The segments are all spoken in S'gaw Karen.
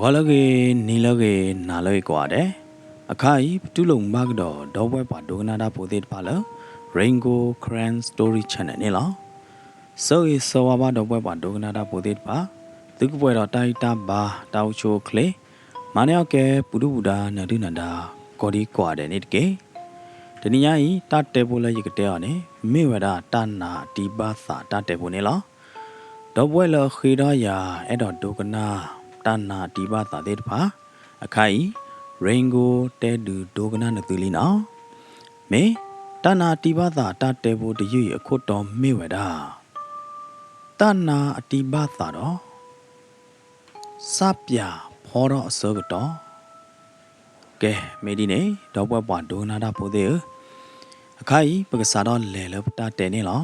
ဂီၤလၢအဂ့ၤ, နံၤလၢအဂ့ၤ, နၤလၢအဂ့ၤကိးဂၤဒဲး, အခါအံၤ ပတူၢ်လိာ်မုာ်ဘၣ်ကဒီး ဒီပုၢ်ဝဲၢ်ပှၤဒိကနၣ်တၢ်ဖိသ့ၣ်တဖၣ်လၢ Rain Gold Karen Story Channel န့ၣ်လီၤ. ဆၢဂ့ၤဆၢဝါဘၣ်ဒီပုၢ်ဝဲၢ်ပှၤဒိကနၣ်တၢ်ဖိသ့ၣ်တဖၣ်, သုကပှဲၤဒီးတၢ်ဂံၢ်တၢ်ဘါ တၢ်အိၣ်ဆူၣ်အိၣ်ချ့, မၤန့ၢ်အီၣ်ကဲ ပူၤဒုၣ်ပူၤဒါ နၢၤဒုၣ်နၢၤဒါ ကိးဒံကိးဂၤဒဲးန့ၣ်တက့ၢ်. တနံၤညါအံၤ တၢ်တဲဖိလၢယကတဲအီၤန့ၣ် မ့ၢ်ဝဲဒၣ်တၢ်နာ်အတံၢ်ဘၣ်သးတၢ်တဲဖိန့ၣ်လီၤ. ဒီပုၢ်ဝဲၢ်လၢအဃ့ထီၣ်ယၤ အဲၣ်ဒိးဒိကနၣ် တၢ်နာ်အတံၢ်ဘၣ်သးသ့ၣ်တဖၣ်, အခါအံၤ Rain Gold တဲဒုးဒိကနၣ်နသုလံနီၤ. မ့ၢ်တၢ်နာ်အတံၢ်ဘၣ်သးတၢ်တဲဖိတယုၢ်အံၤအခိၣ်တီမ့ၢ်ဝဲဒၣ် တၢ်နာ်အတံၢ်ဘၣ်သးဒီး စၣ်ပၠၣ်ဖီထီၣ်အဆၢကတီၢ်. ကဲ, မ့ၢ်ဒ်န့ၣ် ဒီပုၢ်ဝဲၢ်ပှၤဒိကနၣ်တၢ်ဖိသ့ၣ်ဧၢ, အခါအံၤ ပကစးထီၣ်လဲၤလၢပတၢ်တဲန့ၣ်လီၤ.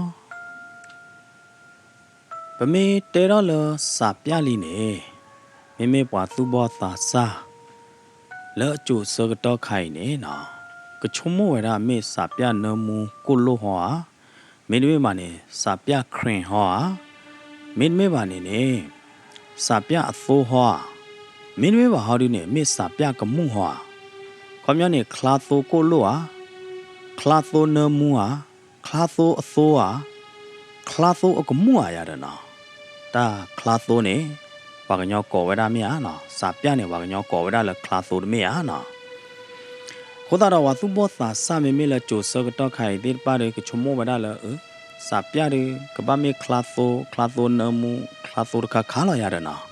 ပမ့ၢ်တဲထီၣ်လၢစၣ်ပၠၣ်လံန့ၣ်, မ့မ့ၢ်ပှၤသူၣ်ဘီၣ်သးစၢ် လၢအစိၤဆၢကတီၢ်ခါအံၤန့ၣ်, ကဆိကမိၣ်ဝဲဒၣ်မ့ၢ်စၣ်ပၠၣ်နၢမူကိၣ်လိၣ်ဟီဧါ, မ့တမ့ၢ်ဘၣ်န့ၣ် စၣ်ပၠၣ်ခရံာ်ဟီဧါ, မ့တမ့ၢ်ဘၣ်န့ၣ်န့ၣ် စၣ်ပၠၣ်အသိဟီဧါ, မ့တမ့ၢ်ဘၣ်ဟီဒုန့ၣ် မ့ၢ်စၣ်ပၠၣ်ကမူၣ်ဟီဧါ. ခီပညီန့ၣ် ချါသိကိၣ်လိၣ်ဧါ, ချါသိနၢမူဧါ, ချါသိအသိဧါ, ချါသိအကမူၣ်ဧါယၤဒီးနီၤ. တၢ်ချါသိန့ၣ် ပှၤကညီကိးဝဲဒၣ်မ့ၢ်ဧါနီၤ, စၣ်ပၠၣ်န့ၣ် ပှၤကညီကိးဝဲဒၣ်လၢချါသိတမ့ၢ်ဧါနီၤ. အဃိသတးဒီး ပှၤသူၣ်ဘီၣ်သးစၢ်မ့မ့ၢ်လၢစိၤဆၢကတီၢ်ခါအံၤသ့ၣ်တဖၣ်ဒီး ကဆိကမိၣ်ဝဲဒၣ်လၢ အၢ စၣ်ပၠၣ်ဒီး ကဘၣ်မ့ၢ်ချါသိ, ချါသိနၢမူ, ချါသိတခါခါလီၤယၤဒီးနီၤ.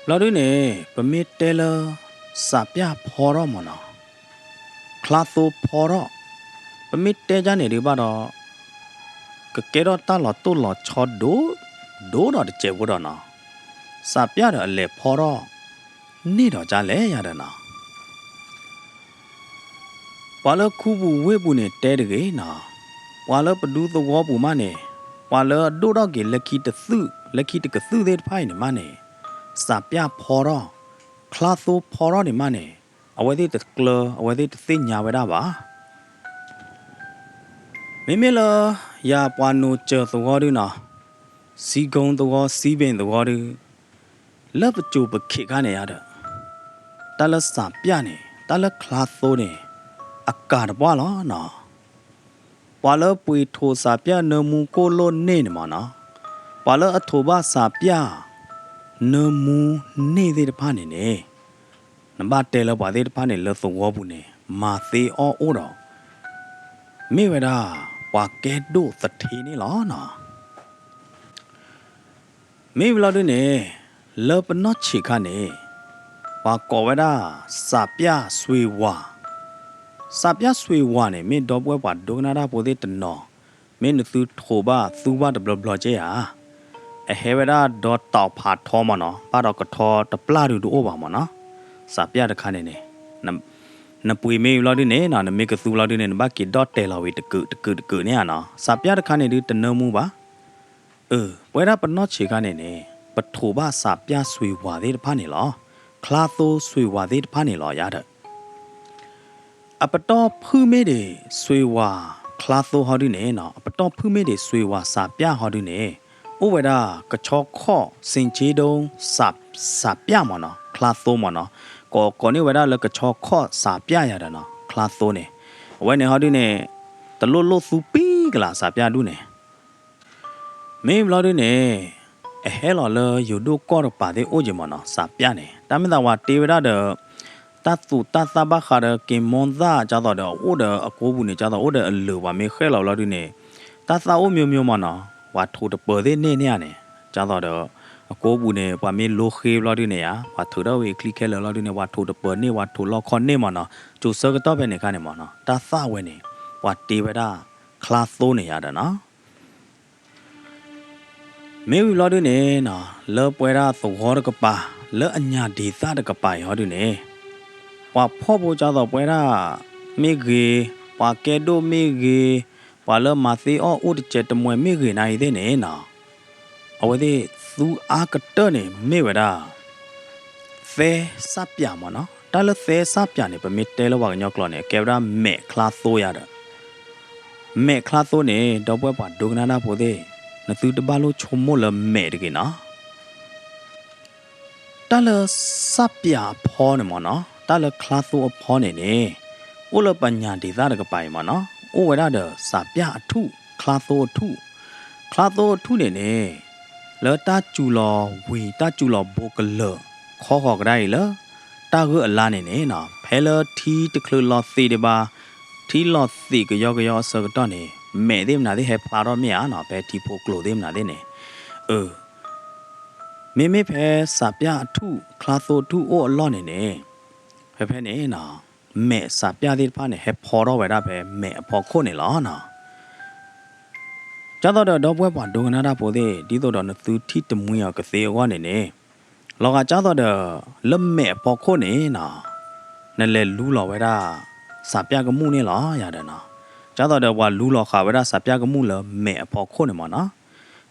ဘျီဒုန့ၣ် ပမ့ၢ်တဲလၢ စၣ်ပၠၣ်ဖီထီၣ်မ့ၢ်နီၤ, ချါသိဖီထီၣ်, ပမ့ၢ်တဲဒ်န့ၣ်ဒုးဘၣ်ဒီး ကကဲထီၣ်တၢ်လီၤတိၢ်လီၤဆီဒိၣ်, ဒိၣ်ဒီးတစဲးဖိဒီးနီၤ, စၣ်ပၠၣ်ဒီးအလဲၤဖီထီၣ် န့ၢ်ဒီးဒ်လဲၣ်ယၤဒီးနီၤ. ပှၤလၢခူပူၤဝ့ၢ်ပူၤန့ၣ်တဲတဂ့ၤနီၤ, ပှၤလၢပဒူသဝီပူၤမးန့ၣ်, ပှၤလၢအဒိၣ်ထီၣ်က့ၤလၢခံတသုး, လၢခံတကသုၣ်သ့ၣ်တဖၣ်အံၤန့ၣ်မးန့ၣ်, စၣ်ပၠၣ်ဖီထီၣ်, ချါသိဖီထီၣ်န့ၣ်မးန့ၣ်, အဝဲသ့ၣ်တကျၢၤ, အဝဲသ့ၣ်တသ့ၣ်ညါဝဲဒၣ်ဘၣ်. မ့မ့ၢ်လၢ ယၤပှၤနိၣ်စၢၤသဝီဒုနီၤ, စံကိသဝီ, စံဘ့ၣ်သဝီဒု, လၢပစိၤပခံးခါန့ၣ်ယၤဒီး, တၢ်လၢစၣ်ပၠၣ်န့ၣ်, တၢ်လၢချါသိန့ၣ်, အကၤတပှၢ်လီၤနီၤ. ပှၤလၢပှ့ၤထိးစၣ်ပၠၣ်နၢမူကိၣ်လိၣ်န့ၢ်န့ၣ်မ့ၢ်နီၤ, ပှၤလၢအထိးဘၣ်စၣ်ပၠၣ် နၢမူန့ၢ်သ့ၣ်တဖၣ်န့ၣ်န့ၣ်, နဘၣ်တဲလၢပှၤသ့ၣ်တဖၣ်န့ၣ် လၢသဝီပူၤန့ၣ် မၤသ့အီၣ်အိၣ်ဒီး မ့ၢ်ဝဲဒၣ် ပှၤကဲဒိၣ်သထ့န့ၣ်လီၤနီၤ. မ့ၢ်ဘျီဒုန့ၣ် လၢပနီၢ်ဆံးခါန့ၣ် ပှၤကိးဝဲဒၣ် စၣ်ပၠၣ်စွ့ၤဝၤ, စၣ်ပၠၣ်စွ့ၤဝၤန့ၣ် မ့ၢ်ဒီပုၢ်ဝဲၢ်ပှၤဒိကနၣ်တၢ်ဖိသ့ၣ်တနီၤ, မ့ၢ်နသုထိးဘၣ်သူဘၣ်တဘျီဘျီက့ဧါ. အဟဲဝဲဒၣ်ဒီးတီးဖးထီမ့ၢ်နီၤ, ဘၣ်ဒီးကထီတပျၢ်ဒုတအိၣ်ဘၣ်မ့ၢ်နီၤ. စၣ်ပၠၣ်တခါန့ၣ်န့ၣ် နပှ့ၤမ့ၢ်ဘျီဒုန့ၣ်နီၤ, နမ့ၢ်ကသူဘျီဒုန့ၣ် နဘၣ်က့ၤဒီၣ်တဲာ်လီၤဝံၤတကုးတကုးတကုးန့ၣ်ဧါနီၤ. စၣ်ပၠၣ်တခါန့ၣ်ဒုတနၢမူဘၣ်. အၢ ပဝဲဒၣ်ပနီၢ်ဆံးခါန့ၣ်န့ၣ် ပထိးဘၣ်စၣ်ပၠၣ်စွ့ၤဝၤသ့ၣ်တဖၣ်န့ၣ်လီၤ. ချါသိစွ့ၤဝၤသ့ၣ်တဖၣ်န့ၣ်လီၤယၤဒီး အပတီၢ်ဖုၣ်မ့ၢ်ဒံးစွ့ၤဝၤချါသိဟီဒုန့ၣ်နီၤ, အပတီၢ်ဖုၣ်မ့ၢ်ဒံးစွ့ၤဝၤစၣ်ပၠၣ်ဟီဒုန့ၣ်, အိၣ်ဝဲဒၣ်ကဆီခီၣ် စ့ၣ်ကၠ့ဒိ စၣ်ပၠၣ်မ့ၢ်နီၤ, ချါသိမ့ၢ်နီၤ, ကိး ကိးန့ၢ်ဝဲဒၣ်လၢကဆီခီၣ်စၣ်ပၠၣ်ယၤဒီးနီၤ, ချါသိန့ၣ်, အဝဲန့ၣ်ဟီဒုန့ၣ် တလိၣ်လိၣ်သူပံကလးစၣ်ပၠၣ်ဒူၣ်န့ၣ် မ့ၢ်ဘျီဒုန့ၣ် အဟဲလီၤလၢယိၤဒိၣ်ကီၢ်တကပၤသ့ၣ်အိၣ်က့ၤမ့ၢ်နီၤ, စၣ်ပၠၣ်န့ၣ်, တၢ်မ့ၢ်သးပှၤတ့ဝဲဒၣ်ဒီး တၢ်သူးတၢ်သၣ်ဘၣ်ဃးဒီးက့ၤမိၢ်သၣ် ကၠီသီးဒီး အိၣ်ဒီးအကိပူၤန့ၣ် ကၠီသီးအိၣ်ဒီးအလၢာ် ပှၤမ့ၢ်ဃဲၣ်လီၤဘျီဒုန့ၣ် တၢ်သၣ်အိၣ်မိမိမ့ၢ်နီၤ, ပှၤထိးတပၢၤသ့ၣ်န့ၢ်န့ၢ်ဧါန့ၣ်, ကၠီသီးဒီး အကိပူၤန့ၣ် ပှၤမ့ၢ်လိဃ့ဘျီဒုန့ၣ်ဧါ, ပှၤထုးထီၣ်ဝံၤအချံခဲလၢာ်ဘျီဒုန့ၣ် ပှၤထိးတပၢၤန့ၢ် ပှၤထိးလီခီၣ်န့ၢ်မ့ၢ်နီၤ, စိၤဆၢကတီၢ်ဖဲန့ၣ်အခါန့ၣ်မ့ၢ်နီၤ, တၢ်သၣ်ဝဲန့ၣ် ပှၤတ့ဝဲဒၣ် ချါသိန့ၣ်ယၤဒီးနီၤ မ့ၢ်ဝံၤဘျီဒုန့ၣ်နီၤ, လၢပဝဲဒၣ်သဝီတကပၤ, လၢအညၣ်ဒံးသၣ်တကပၤအံၤဟီဒုန့ၣ်, ပှၤဖှီၣ်ဖိကၠီသီးပဝဲဒၣ်မ့ၢ်ဂ့ၤ, ပှၤကဲဒိၣ်မ့ၢ်ဂ့ၤ, ပှၤလၢမၤသ့အီၣ်အိၣ်တစဲးတမှဲၤမ့ၢ်ဂ့ၤနၤအံၤသ့ၣ်န့ၣ်နီၤ, အဝဲသ့ၣ်သူအါကတၢၢ်န့ၣ်မ့ၢ်ဝဲဒၣ် သဲစၣ်ပၠၣ်မ့ၢ်နီၤ. တၢ်လၢသဲစၣ်ပၠၣ်န့ၣ် ပမ့ၢ်တဲလၢပှၤကညီကျိာ်န့ၣ် အကဲဝဲဒၣ်မဲာ်ချါသိယၤဒီး မဲာ်ချါသိန့ၣ် ဒီပုၢ်ဝဲၢ်ပှၤဒိကနၣ်တၢ်ဖိသ့ၣ်, နသုတဘၣ်လိၣ်ဆိကမိၣ်လၢမဲာ်တဂ့ၤနီၤ. တၢ်လၢစၣ်ပၠၣ်အဖီန့ၣ်မ့ၢ်နီၤ, တၢ်လၢချါသိအဖီန့ၣ်န့ၣ်, အိၣ်လၢပညၣ်ဒံးသၣ်တကပၤအံၤမ့ၢ်နီၤ, အိၣ်ဝဲဒၣ်ဒီးစၣ်ပၠၣ်အထူၣ်, ချါသိအထူၣ်, ချါသိအထူၣ်န့ၣ်န့ၣ်, လၢတၢ်စူၤလီၤဝံၤ တၢ်စူၤလီၤဘိကလၢာ် ခီဃီၤကဒါအံၤလၢ တၢ်ဂၢၢ်အလါန့ၣ်န့ၣ်နီၤ, ဖဲလၢထံတချုးလီၤသ့းဒံးဘၣ်, ထံလီၤသ့းကယီကယီအဆၢကတီၢ်န့ၣ်, မဲးသ့ၣ်မနုၤသ့ၣ်ဟဲဖျါထီၣ်မ့ၢ်ဧါနီၤ, ဖဲထံဖိကျိၤသ့ၣ်မနုၤသ့ၣ်န့ၣ်, အၢ မ့မ့ၢ်ဖဲစၣ်ပၠၣ်အထူၣ် ချါသိအထူၣ်အိၣ်အလီၢ်န့ၣ်န့ၣ်, ဖဲဖဲန့ၣ်နီၤ, မဲးစၣ်ပၠၣ်သ့ၣ်တဖၣ်န့ၣ် ဟဲဖီထီၣ်ဝဲဒၣ်ဖဲမဲးအဖီခိၣ်န့ၣ်လီၤနီၤ. ကၢ်သိးဒီးဒီပုၢ်ဝဲၢ်ပှၤဒိကနၣ်တၢ်ဖိသ့ၣ်, ဒ်သိးဒီးနသုထံၣ်တမှံအီၤကသ့အဂီၢ်န့ၣ်န့ၣ်, လီၤဂာ်ကၢ်သိးဒီး လၢမဲးအဖီခိၣ်န့ၣ်နီၤ, နလဲၤလူလီၤဝဲဒၣ် စၣ်ပၠၣ်ကမူၣ်န့ၣ်လီၤယၤဒီးနီၤ. ကၢ်သိးဒီးပှၤလူလီၤဃာ်ဝဲဒၣ်စၣ်ပၠၣ်ကမူၣ်လၢမဲးအဖီခိၣ်န့ၣ်မ့ၢ်နီၤ.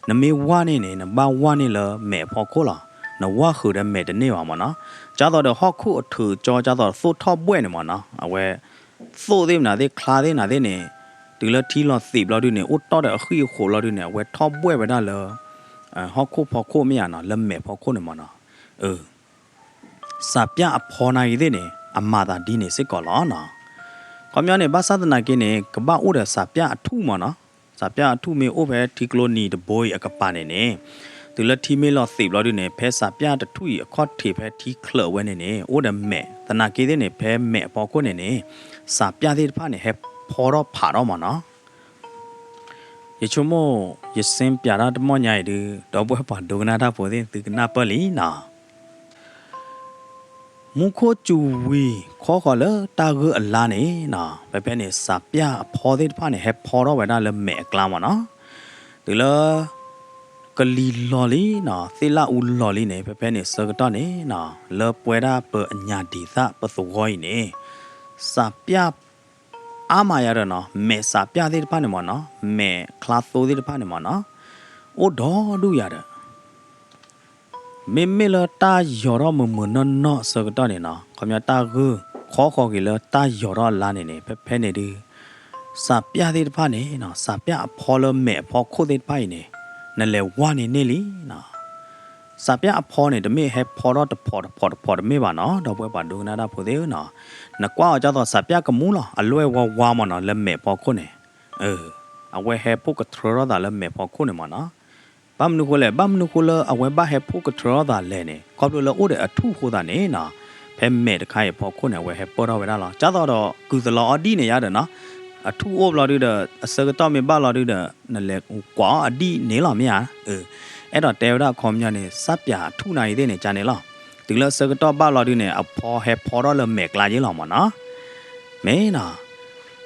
နမ့ၢ်ဝၢ်န့ၢ်န့ၣ် နဘၣ်ဝၢ်န့ၢ်လၢမဲးအဖီခိၣ်လီၤ. နဝၢ်ဃုာ်ဒီးမဲးတန့ၢ်ဘၣ်မ့ၢ်နီၤ. ကၢ်သိးဒီးဟီၣ်ခိၣ်အထၢၣ်ကၠီ ကၢ်သိးသိၣ်ထီၣ်ဘှဲၣ်န့ၣ်မ့ၢ်နီၤ, အဝဲ သိၣ်သ့ၣ်မနုၤသ့ၣ် ချါသ့ၣ်မနုၤသ့ၣ်န့ၣ်, တုၤလၢထံလီၤသ့းဘျီဒုန့ၣ် အိၣ်တီၢ်ဒီးအဃံအဃိးဘျီဒုန့ၣ် အဝဲထီၣ်ဘှဲၣ်ဝဲဒၣ်လၢ ဟီၣ်ခိၣ်ဖီခိၣ်မ့ၢ်ဧါနီၤ, လၢမဲးဖီခိၣ်န့ၣ်မ့ၢ်နီၤ. စၣ်ပၠၣ်အဖီနာ်ဂ့ၤသ့ၣ်န့ၣ် အမၤသးဒ်န့ၣ်စ့ၢ်ကီးလီၤနီၤ. ခီပညီန့ၣ် ဘၣ်ဆၣ်သနာ်က့န့ၣ် ကဘၣ်အိၣ်ဒီးစၣ်ပၠၣ်အထူၣ်မ့ၢ်နီၤ. စၣ်ပၠၣ်အထူၣ်မ့ၢ်အိၣ်ဖဲထံကျိနံၤတဘိအံၤအကပၤန့ၣ်န့ၣ်, တုၤလၢထံမ့ၢ်လီၤသ့းဘျီဒုန့ၣ် ဖဲစၣ်ပၠၣ်တထူၣ်အံၤအခီၣ်ထံးဖဲထံချၢးဝဲန့ၣ်န့ၣ် အိၣ်ဒီးမဲး, သနာ်က့သ့ၣ်န့ၣ် ဖဲမဲးအဖီခိၣ်န့ၣ်န့ၣ် စၣ်ပၠၣ်သ့ၣ်တဖၣ်န့ၣ် ဟဲဖီထီၣ်ဖးထီၣ်မ့ၢ်နီၤ. ယဆိကမိၣ် ယစ့ပၠးတၢ်တမီၢ်ညါအံၤဒုး ဒီပုၢ်ဝဲၢ်ပှၤဒိကနၣ်တၢ်ဖိသ့ၣ် သုကနၢ်ပၢၢ်လံနီၤ. မူခိၣ်စူၤဝံၤခီဃီၤလၢတၢ်ဂၢၢ်အလါန့ၣ်နီၤ, ဖဲဖဲန့ၣ် စၣ်ပၠၣ်အဖီသ့ၣ်တဖၣ်န့ၣ် ဟဲဖီထီၣ်ဝဲဒၣ်လၢမဲးအကျါမ့ၢ်နီၤ. တုၤလၢ ကလံၤလီၤလံနီၤ, သ့ၣ်လၣ်အူလီၤလံန့ၣ် ဖဲဖဲန့ၣ်ဆၢကတီၢ်န့ၣ်နီၤ, လၢပဝဲဒၣ်ပအညၣ်ဒံးသၣ်ပသဝီအံၤန့ၣ် စၣ်ပၠၣ်အါမးယၤဒီးနီၤ, မဲးစၣ်ပၠၣ်သ့ၣ်တဖၣ်န့ၣ်မ့ၢ်နီၤ, မဲးချါသိသ့ၣ်တဖၣ်န့ၣ်မ့ၢ်နီၤ, အိၣ်ဒီဒူၣ်ယၤဒီး မ့မ့ၢ်လၢတၢ်ယီၤထီၣ်မုၢ်မုၢ်နီၢ်နီၢ်အဆၢကတီၢ်န့ၣ်နီၤ, ခီပညီတၢ်ဂၢၢ်ခီဃီၤက့ၤလၢတၢ်ယီၤထီၣ်အလါန့ၣ်န့ၣ် ဖဲဖဲန့ၣ်ဒုး စၣ်ပၠၣ်သ့ၣ်တဖၣ်န့ၣ်နီၤ, စၣ်ပၠၣ်အဖီလၢမဲးအဖီခိၣ်သ့ၣ်တဖၣ်အံၤန့ၣ် နလဲၤဝၢ်န့ၢ်န့ၢ်လံနီၤ. စၣ်ပၠၣ်အဖီန့ၣ် တမ့ၢ်ဟဲဖီထီၣ်တဖီးတဖီးတဖီးတမ့ၢ်ဘၣ်နီၤ, ဒီပုၢ်ဝဲၢ်ပှၤဒိကနၣ်တၢ်ဖိသ့ၣ်ဧၢနီၤ, နကွၢ်အီၤဒ်သိးစၣ်ပၠၣ်ကမူၣ်လီၤ, အလွဲၢ်ဝါဝါမ့ၢ်နီၤ, လၢမဲးအဖီခိၣ်န့ၣ် အဝဲဟဲဖှိၣ်ကထြၢထီၣ်သးလၢမဲးဖီခိၣ်န့ၣ်မ့ၢ်နီၤ. ဘၣ်မနုၤဃိလဲၣ်, ဘၣ်မနုၤဃိလၢအဝဲဘၣ်ဟဲဖှိၣ်ကထြၢထီၣ်သးလဲၣ်န့ၣ်, ခီဖျိလၢအိၣ်ဒီးအထူၣ်အဃိသတးန့ၣ်နီၤ, ဖဲမဲးတခါအံၤအဖီခိၣ်န့ၣ် အဝဲဟဲပၢၢ်ထီၣ်ဝဲဒၣ်လီၤ. ကၢ်သိးဒီးကုၢ်သလီၤအီၤဒံၣ်န့ၣ်ယါဒီးနီၤ, အထူၣ်အိၣ်ဘျီဒုဒီး အဆၢကတီၢ်မ့ၢ်ဘၣ်လီၤဒုဒီး နလဲၤကွၢ်အီၤအဒံၣ်န့ၣ်လီၤမ့ၢ်ဧါ. အဲၣ်ဒိးတဲဝဲဒၣ်အခီပညီန့ၣ် စၣ်ပၠၣ်အထူၣ်နာ်ဂ့ၤသ့ၣ်န့ၣ်ကန့ၣ်လီၤ. တုၤလၢအဆၢကတီၢ်ဘၣ်လီၤဒုန့ၣ် အဖီဟဲဖီထီၣ်လၢမဲးကျါက့လီၤမ့ၢ်နီၤ. မ့ၢ်နီၤ,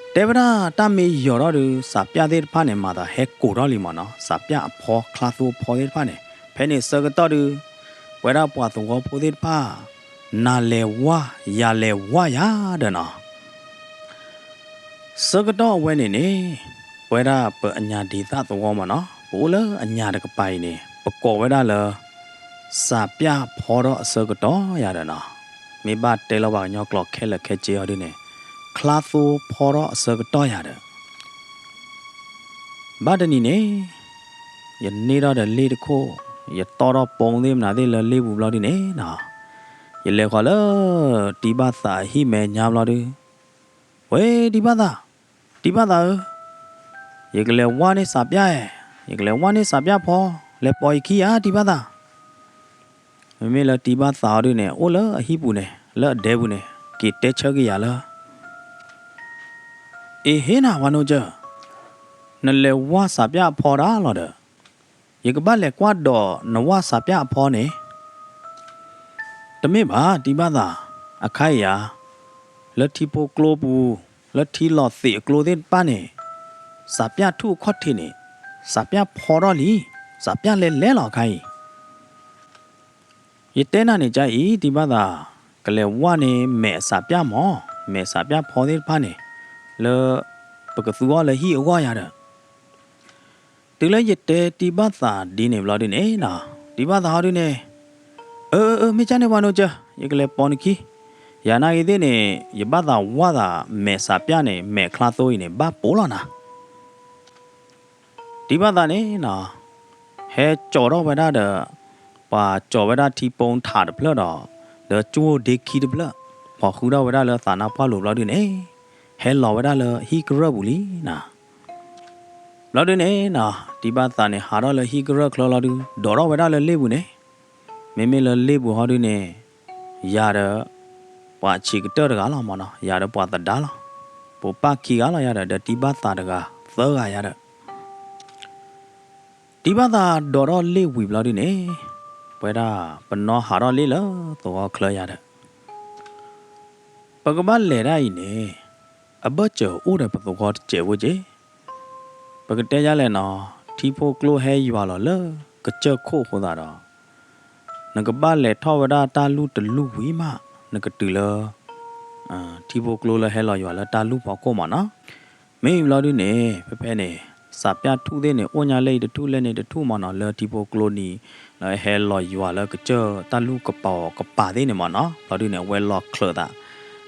တဲဝဲဒၣ်တၢ်မ့ၢ်ယီၤထီၣ်ဒုး စၣ်ပၠၣ်သ့ၣ်တဖၣ်န့ၣ် မၤသးဟဲကိးထီၣ်လံမ့ၢ်နီၤ, စၣ်ပၠၣ်အဖီ ချါသိအဖီသ့ၣ်တဖၣ်န့ၣ်. ဖဲန့ၣ်ဆၢကတီၢ်ဒုး ပဝဲဒၣ်ပှၤသဝီဖိသ့ၣ်တဖၣ် နၤလဲၤဝၢ် ယၤလဲၤဝၢ်ယၤဒီးနီၤ ဆၢကတီၢ်အဝဲန့ၣ်န့ၣ် ပဝဲဒၣ်ပအညၣ်ဒံးသၣ်သဝီမ့ၢ်နီၤ, ပအိၣ်လၢအညၣ်တကပၤအံၤန့ၣ် ပကိးဝဲဒၣ်လၢ စၣ်ပၠၣ်ဖီထီၣ်အဆၢကတီၢ်ယၤဒီးနီၤ, မ့ၢ်ဘၣ်တဲလီၤပှၤကညီကျိာ်ခဲလၢာ်ခဲဆ့အီၤဒုန့ၣ် ချါသိဖီထီၣ်အဆၢကတီၢ်ယၤဒီး ဘၣ်တနံၤန့ၣ် ယန့ၢ်ထီၣ်ဒီးလ့ၣ်တခိၣ်, ယတီၢ်ထီၣ်ပိသ့ၣ်မနုၤသ့ၣ်လၢလ့ၣ်ပူၤဘျီဒုန့ၣ်နီၤ, ယလဲၤဃီၤလၢ တံၤဘၣ်သးအဟံၣ်မဲာ်ညါဘျီဒု, ဝဲတံၤဘၣ်သး, တံၤဘၣ်သးဧၢ, ယကလဲၤဝၢ်န့ၢ်စၣ်ပၠၣ်ဧဲ, ယကလဲၤဝၢ်န့ၢ်စၣ်ပၠၣ်ဖီ, လဲၤပိာ်ယခံဧါ တံၤဘၣ်သး. မ့မ့ၢ်လၢတံၤဘၣ်သးအီၤဒုန့ၣ် အိၣ်လၢအဟံၣ်ပူၤန့ၣ် လၢအဒဲပူၤန့ၣ် က့ၤတဲဆၢက့ၤယၤလၢ အ့ဟ့နၤ ပှၤနိကၢၢ်, နလဲၤဝၢ်စၣ်ပၠၣ်အဖီဒၣ်လီၤဒီး ယကဘၣ်လဲၤကွၢ်ဒီးနဝၢ်စၣ်ပၠၣ်အဖီန့ၣ်. တမ့ၢ်ဘၣ် တံၤဘၣ်သး, အခါအံၤဧါ, လၢထံဖိကျိပူၤ, လၢထံလီၤသ့းအကျိသ့ၣ်တဖၣ်န့ၣ်, စၣ်ပၠၣ်ထူၣ်အခီၣ်ထံးန့ၣ်, စၣ်ပၠၣ်ဖီထီၣ်လံ, စၣ်ပၠၣ်လဲၤလဲၤလီၤအခါအံၤ ယတဲနၤန့ၣ်ကအံၤ တံၤဘၣ်သး, ကလဲၤဝၢ်န့ၢ်မဲာ်အစၣ်ပၠၣ်မး, မဲာ်စၣ်ပၠၣ်ဖီသ့ၣ်တဖၣ်န့ၣ်, လၢပကသူအီၤလၢဟံၣ်အဂီၢ်ယၤဒီး တုၤလၢယတဲတံၤဘၣ်သးဒ်န့ၣ်ဘျီဒုန့ၣ်နီၤ, တံၤဘၣ်သးဟီဒုန့ၣ်, အၢ အၢ မ့ၢ်ကၢ်န့ၣ် ပှၤနိကၢၢ်, ယကလဲၤပိာ်နခံ, ယၤနာ်ဂ့ၤသ့ၣ်န့ၣ် ယဘၣ်သးဝၢ်သးမဲာ်စၣ်ပၠၣ်န့ၣ် မဲာ်ချါသိအံၤန့ၣ် ဘၣ်ပိာ်လီၤနၤ တံၤဘၣ်သးန့ၣ်နီၤ, ဟဲကၠီၤထီၣ်ဝဲဒၣ်ဒီး ပှၤကၠီၤဝဲဒၣ်ထံပိထးတဖျၢၣ်ဒီး ဒီးကၠိၣ်ဒ့ခံတဖျၢၣ်, ဖီၣ်ဃုာ်ထီၣ်ဝဲဒၣ်လၢသးနါပှၢ်လိၤဘျီဒုန့ၣ်, ဟဲလီၤဝဲဒၣ်လၢဟံၣ်ကရၢၢ်ပူၤလံနၤ. ဘျီဒုန့ၣ်နၤ, တံဘၣ်သးန့ၣ် ဟးထီၣ်လၢဟံၣ်ကရၢၢ်ချၢလီၤဒု ဒိးထီၣ်ဝဲဒၣ်လၢလ့ၣ်ပူၤန့ၣ်, မ့မ့ၢ်လၢလ့ၣ်ပူၤဟီဒုန့ၣ်, ယၤဒီး ပှၤဆံးကတၢၢ်တဂၤလီၤမၢ်နီၤ, ယၤဒီးပှၤသဒါလီၤ, ပိာ်ပၢ်ခံဂၤလီၤယၤဒီး ဒီးတံဘၣ်သးတဂၤ သၢဂၤယၤဒီး တံဘၣ်သးဒိးထီၣ်လ့ၣ်ဝံၤဘျီဒုန့ၣ်, ပဝဲဒၣ်ပနီၢ်ဟးထီၣ်လ့ၣ်လၢသဝီချၢယၤဒီး ပကဘၣ်လဲၤဒၣ်အံၤန့ၣ်, အဘၢၣ်စၢၤအိၣ်ဒီးပသဝီတစဲးဖိက့ၤ, ပကတဲယါလဲၣ်နီၤ, ထံဖိကျိဟဲယွၤလီၤလၢကစၢၢ်ခိၣ်အဃိသတးဒီး, နကဘၣ်လဲၤထီၣ်ဝဲဒၣ်တၢ်လူၢ်တလူၢ်ဝံၤမး, နကတုၤလၢ ထံဖိကျိလၢဟဲလီၤယွၤလၢတၢ်လူၢ်ဖီခိၣ်မၢ်နီၤ. မ့ၢ်ဘျီဒုန့ၣ် ဖဲဖဲန့ၣ် စးပျၢ်ထူၣ်သ့ၣ်န့ၣ် အိၣ်ညါလၢအံၤတထူၣ်လၢန့ၣ်တထူၣ်မၢ်နီၤ, လၢထံဖိကျိနံၤ လၢဟဲလီၤယွၤလၢကစၢၢ်တၢ်လူၢ်ကပၤအီၤကပၤသ့ၣ်န့ၣ်မၢ်နီၤ, ဘျီဒုန့ၣ် အဝဲလီၤချၢးသး.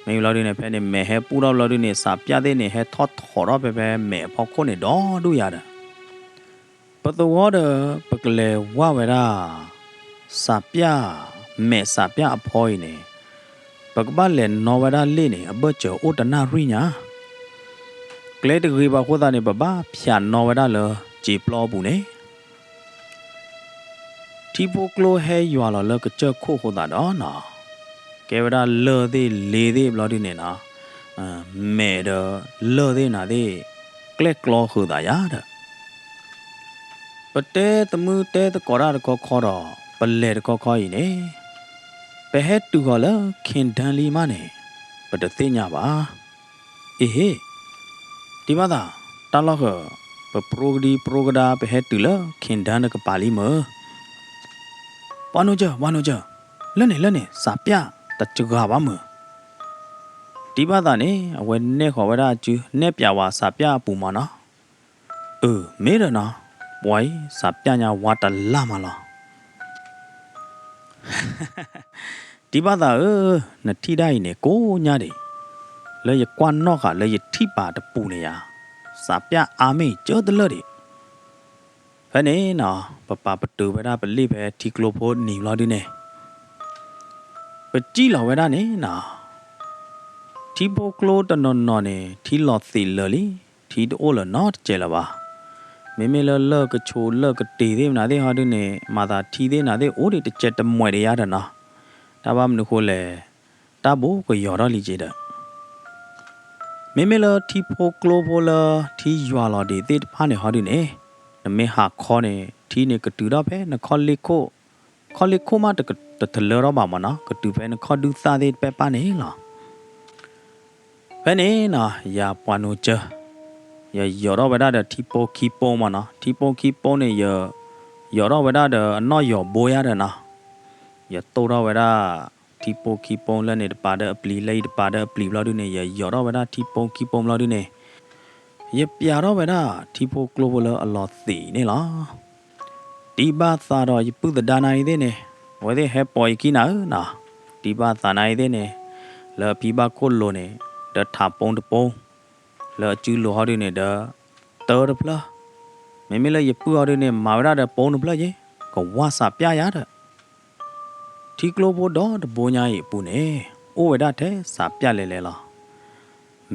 မ့ၢ်ဘျီဒုန့ၣ် ဖဲန့ၣ် မဲာ်ဟဲပူၣ်ထီၣ်ဘျီဒုန့ၣ် စးပျၢ်သ့ၣ်န့ၣ် ဟဲထီၣ်ထီၣ်ထီၣ်ဖဲဖဲမဲာ်အဖီခိၣ်န့ၣ်ဒီဒူၣ်ယၤဒီး ပသဝီဒီး ပကလဲၤဝၢ်ဝဲဒၣ် စးပျၢ်, မဲာ်စးပျၢ်အဖီအံၤန့ၣ်, ပကဘၣ်လဲၤနီၣ်ဝဲဒၣ်လ့ၣ်န့ၣ် အဘၢၣ်စၢၤအိၣ်တနၣ်ရံၣ်ညါ, ကျဲတဂ့ၤဘၣ်အဃိသတးန့ၣ် ပဘၣ်ဖၠးနီၣ်ဝဲဒၣ်လၢစံာ်ပျီပူၤန့ၣ် ထံဖိကျိဟဲယွၤလီၤလၢကစၢၢ်ခိၣ်အဃိသတးဒီးနီၤ, ကဲဝဲဒၣ်လၢၢ်သ့ၣ်လ့သ့ၣ်ဘျီဒုန့ၣ်နီၤ, မဲာ်ဒီးလၢၢ်သ့ၣ်နၤသ့ၣ် ကျဲၣ်ကျီဃုာ်သးယၤဒီး ပတဲသမုၢ်တဲသကိးတၢ်တခီခီဒီး ပလဲၤတခီခီအံၤန့ၣ်, ပဟဲတုၤဃီၤလၢ ခ့ၣ်ဒၢလံမးန့ၣ် ပတသ့ၣ်ညါဘၣ်. အ့ဟ့ၣ်, တံဘၣ်သး, တၢ်လီၢ်ဃၢၤ, ပပြိကဒံပြိကဒါ ပဟဲတုၤလၢ ခ့ၣ်ဒၢတကပၤလံမၢ်. ပှၤနိကၢၢ်, ပှၤနိကၢၢ်, လၢန့ၣ်လၢန့ၣ် စးပျၢ်တစှၤဘၣ်မၢ်. တံဘၣ်သးန့ၣ် အဝဲနဲၣ်ဃီၤဝဲဒၣ်အစု နဲၣ်ပၠးဝဲစးပျၢ်အပူၤမၢ်နီၤ. အၢ မ့ၢ်ဒီးနီၤ, ပှၤအံၤ စးပျၢ်ညါဝါတလၢ်မးလီၤ. တံဘၣ်သးဧၢ, နထံၣ်ဒၣ်အံၤန့ၣ် ကိးညါဒံး, လၢယကွၢ်နီၣ်ဃာ်လၢယထံၣ်ပာ်တပူၤန့ၣ်ယါ, စးပျၢ်အါမ့ၢ်ကၢတလၢာ်ဒံး. ဖဲန့ၣ်နီၤ ပပာ်ပတုာ်ဝဲဒၣ်ပလ့ၣ်ဖဲထံကျိဖိနံၤဘျီဒုန့ၣ် ပစံၣ်လီၤဝဲဒၣ်န့ၣ်နီၤ, ထံဖိကျိတနီၤနီၤန့ၣ် ထံလီၤသံးလၢာ်လံ, ထံတအိၣ်လၢၤနီတစဲးလၢၤဘၣ်. မ့မ့ၢ်လၢလၢၢ်ကဆိးလၢၢ်ကတ့ၤသ့ၣ်မနုၤသ့ၣ်ဟီဒုန့ၣ် မၤသးထံသ့ၣ်နၤသ့ၣ်အိၣ်ဒံးတစဲးတမှဲးဒံးယါဒီးနီၤ, တၢ်ဘၣ်မနုၤဃိလဲၣ်, တၢ်ဘိးကယီၤထီၣ်လံက့ဒီး မ့မ့ၢ်လၢထံဖိကျိဖိလၢထံယွၤလီၤဒံးသ့ၣ်တဖၣ်န့ၣ်ဟီဒုန့ၣ်, နမ့ၢ်ဟးခီန့ၣ် ထံန့ၣ်ကတုၤထီၣ်ဖဲနခီၣ်လ့ၢ်ခိၣ်, ခီၣ်လ့ၢ်ခိၣ်မးတက, တထလၢထီၣ်ဘၣ်မၢ်နီၤ, ကတုၤဖဲနခီၣ်ဒုၣ်သၣ်သ့ၣ်တဖၣ်န့ၣ်လီၤ. ဖဲန့ၣ်နီၤ ယၤပှၤနိကၢၢ်, ယယီၤထီၣ်ဝဲဒၣ်ဒီးထံပိခံပိမၢ်နီၤ, ထံပိခံပိန့ၣ် ယယီၤထီၣ်ဝဲဒၣ်ဒီးအနီၣ်ယီၤဘိယါဒီးနီၤ, ယတိၢ်ထီၣ်ဝဲဒၣ် ထံပိခံပိလၢန့ၣ်တပၤဒီးအပျံၤ လၢအံၤတပၤဒီးအပျံၤဘျီဒုန့ၣ် ယယီၤထီၣ်ဝဲဒၣ်ထံပိခံပိဘျီဒုန့ၣ်, ယပျးထီၣ်ဝဲဒၣ်ထံဖိကျိဖိလၢအလီၤသံးန့ၣ်လီၤ. တံဘၣ်သးဒီးယပုၢ်သဒါနၤအံၤသ့ၣ်န့ၣ်, အဝဲသ့ၣ်ဟဲပိာ်ယခံနၤဧၢနီၤ, တံဘၣ်သးနၤအံၤသ့ၣ်န့ၣ်, လၢအဖံဘၣ်ခိၣ်လိၤန့ၣ်, ဒီးထးပိတပိ, လၢအစုလိၤဟီဒုန့ၣ်ဒီး, တၢတဖျၢၣ်, မ့မ့ၢ်လၢယပုၢ်ဟီဒုန့ၣ် မၤဝဲဒၣ်ဒီးပိတဖျၢၣ်ယ့, ကဝၢ်စးပျၢ်ယၤဒီး ထံကျိဖိဒီတဘိညါအံၤအပူၤန့ၣ်, အိၣ်ဝဲဒၣ်ထဲစးပျၢ်လဲၤလဲၤလီၤ.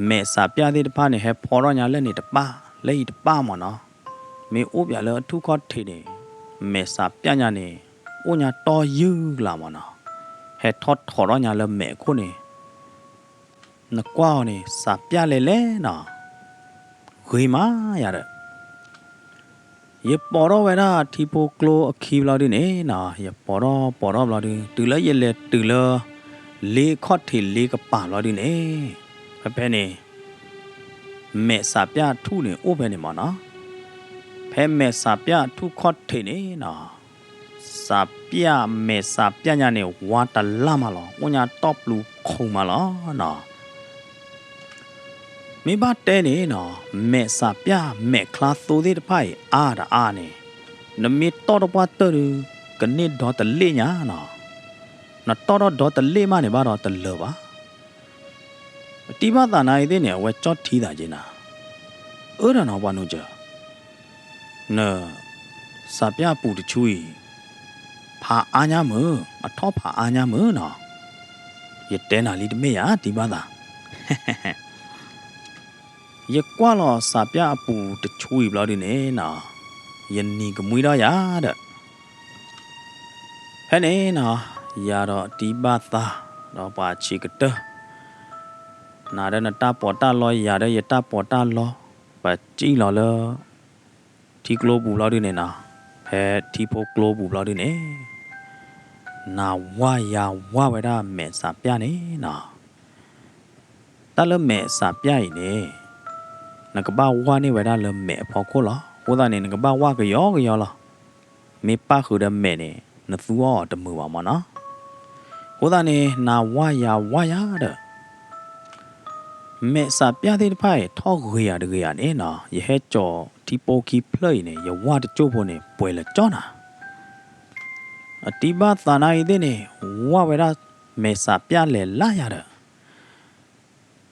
မဲာ်စးပျၢ်သ့ၣ်တဖၣ်န့ၣ် ဟဲဖီထီၣ်ညါလၢန့ၣ်တပၣ်, လၢအံၤတပၣ်မၢ်နီၤ. မ့ၢ်အိၣ်ပၠးလၢအထူၣ်ခီၣ်ထံးန့ၣ်, မဲာ်စးပျၢ်ညါန့ၣ်, အိၣ်ညါတီယုၢ်ကလးမၢ်နီၤ. ဟဲထီၣ်ထီၣ်ထီၣ်ညါလၢမဲာ်အခိၣ်န့ၣ် နကွၢ်အီၤန့ၣ် စးပျၢ်လဲၤလဲၤနီၤ, ဂ့ၤမးယၤဒီး ယပိာ်ထီၣ်ဝဲဒၣ်ထံဖိကျိအခံဘျီဒုန့ၣ်နီၤ, ယပိာ်ထီၣ်ပိာ်ထီၣ်ဘျီဒု, တုၤလၢယလဲၤတုၤလၢ လ့ခီၣ်ထံးလ့ကပၤဘျီဒုန့ၣ်, ဖဲဖဲန့ၣ် မဲာ်စးပျၢ်ထူၣ်န့ၣ်အိၣ်ဖဲန့ၣ်မၢ်နီၤ. ဖဲမဲာ်စးပျၢ်ထူၣ်ခီၣ်ထံးန့ၣ်နီၤ, စးပျၢ်, မဲာ်စးပျၢ်ညါန့ၣ် ဝါတလၢ်မးလီၤ, အိၣ်ညါတီၢ်ပျူၤခိၣ်မးလီၤနီၤ. မ့ၢ်ဘၣ်တဲန့ၣ်နီၤ, မဲာ်စးပျၢ်မဲာ်ချါသိသ့ၣ်တဖၣ်အံၤအါတအါန့ၣ်, နမ့ၢ်တီၢ်တပှၢ်တၢၢ်ဒု ကန့ၢ်ဒီတလ့ၣ်ညါနီၤ. နတီၢ်ထီၣ်ဒီတလ့ၣ်မးန့ၣ်ဘၣ်ဒီးတလၢာ်ဘၣ်. တံၢ်ဘၣ်သးနၤအံၤသ့ၣ်န့ၣ် အဝဲကၠီၣ်ထံသးက့ၤနၤ, အၢဒီးနီၤပှၤနိကၢၢ်, န စးပျၢ်ပူၤတဆူအံၤ, ဖ ဖးအါညါမုၢ်, အထီၣ်ဖးအါညါမုၢ်နီၤ. ယတဲနၤလံတမ့ၢ်ယၤ တံၤဘၣ်သး. ယကွၢ်လီၤစးပျၢ်အပူၤတဆူအံၤဘျီဒုန့ၣ်နီၤ, ယနံၤကမှံထီၣ်ယၤဒီး ဖဲန့ၣ်နီၤ, ယၤဒီးတံၤဘၣ်သး ဒီးပှၤဆံးကတၢၢ် နၤဒီးနတၢ်ပီးတၢ်လီ ယၤဒီးယတၢ်ပီးတၢ်လီ, ပစံၣ်လီၤလၢ ထံကျိပူၤဘျီဒုန့ၣ်နီၤ, ဖဲထံဖိကျိပူၤဘျီဒုန့ၣ် နဝၢ်ယၤဝၢ်ဝဲဒၣ်မဲာ်စးပျၢ်န့ၣ်နီၤ. တၢ်လၢမဲာ်စးပျၢ်အံၤန့ၣ် နကဘၣ်ဝၢ်န့ၢ်ဝဲဒၣ်လၢမဲာ်အဖီခိၣ်လီၤ. အဃိသတးန့ၣ် နကဘၣ်ဝၢ်ကယီကယီလီၤ. မ့ၢ်ပၣ်ဃုာ်ဒီးမဲာ်န့ၣ် နသူအီၤတမုာ်ဘၣ်မၢ်နီၤ. အဃိသတးန့ၣ် နဝၢ်ယၤဝၢ်ယၤဒီး မဲာ်စးပျၢ်သ့ၣ်တဖၣ်အံၤ ထီၣ်ဂ့ၤယၤတဂ့ၤယၤန့ၣ်နီၤ, ယဟဲကၠီၤထံပိခံဖျၢၣ်အံၤန့ၣ် ယဝၢ်တကၠိၢ်ဖိန့ၣ် ပှဲၤလၢာ်ကၠီနၤ. အတံၤဘၣ်သးနၤအံၤသ့ၣ်န့ၣ် ဝၢ်ဝဲဒၣ်မဲာ်စးပျၢ်လဲၤလၢယၤဒီး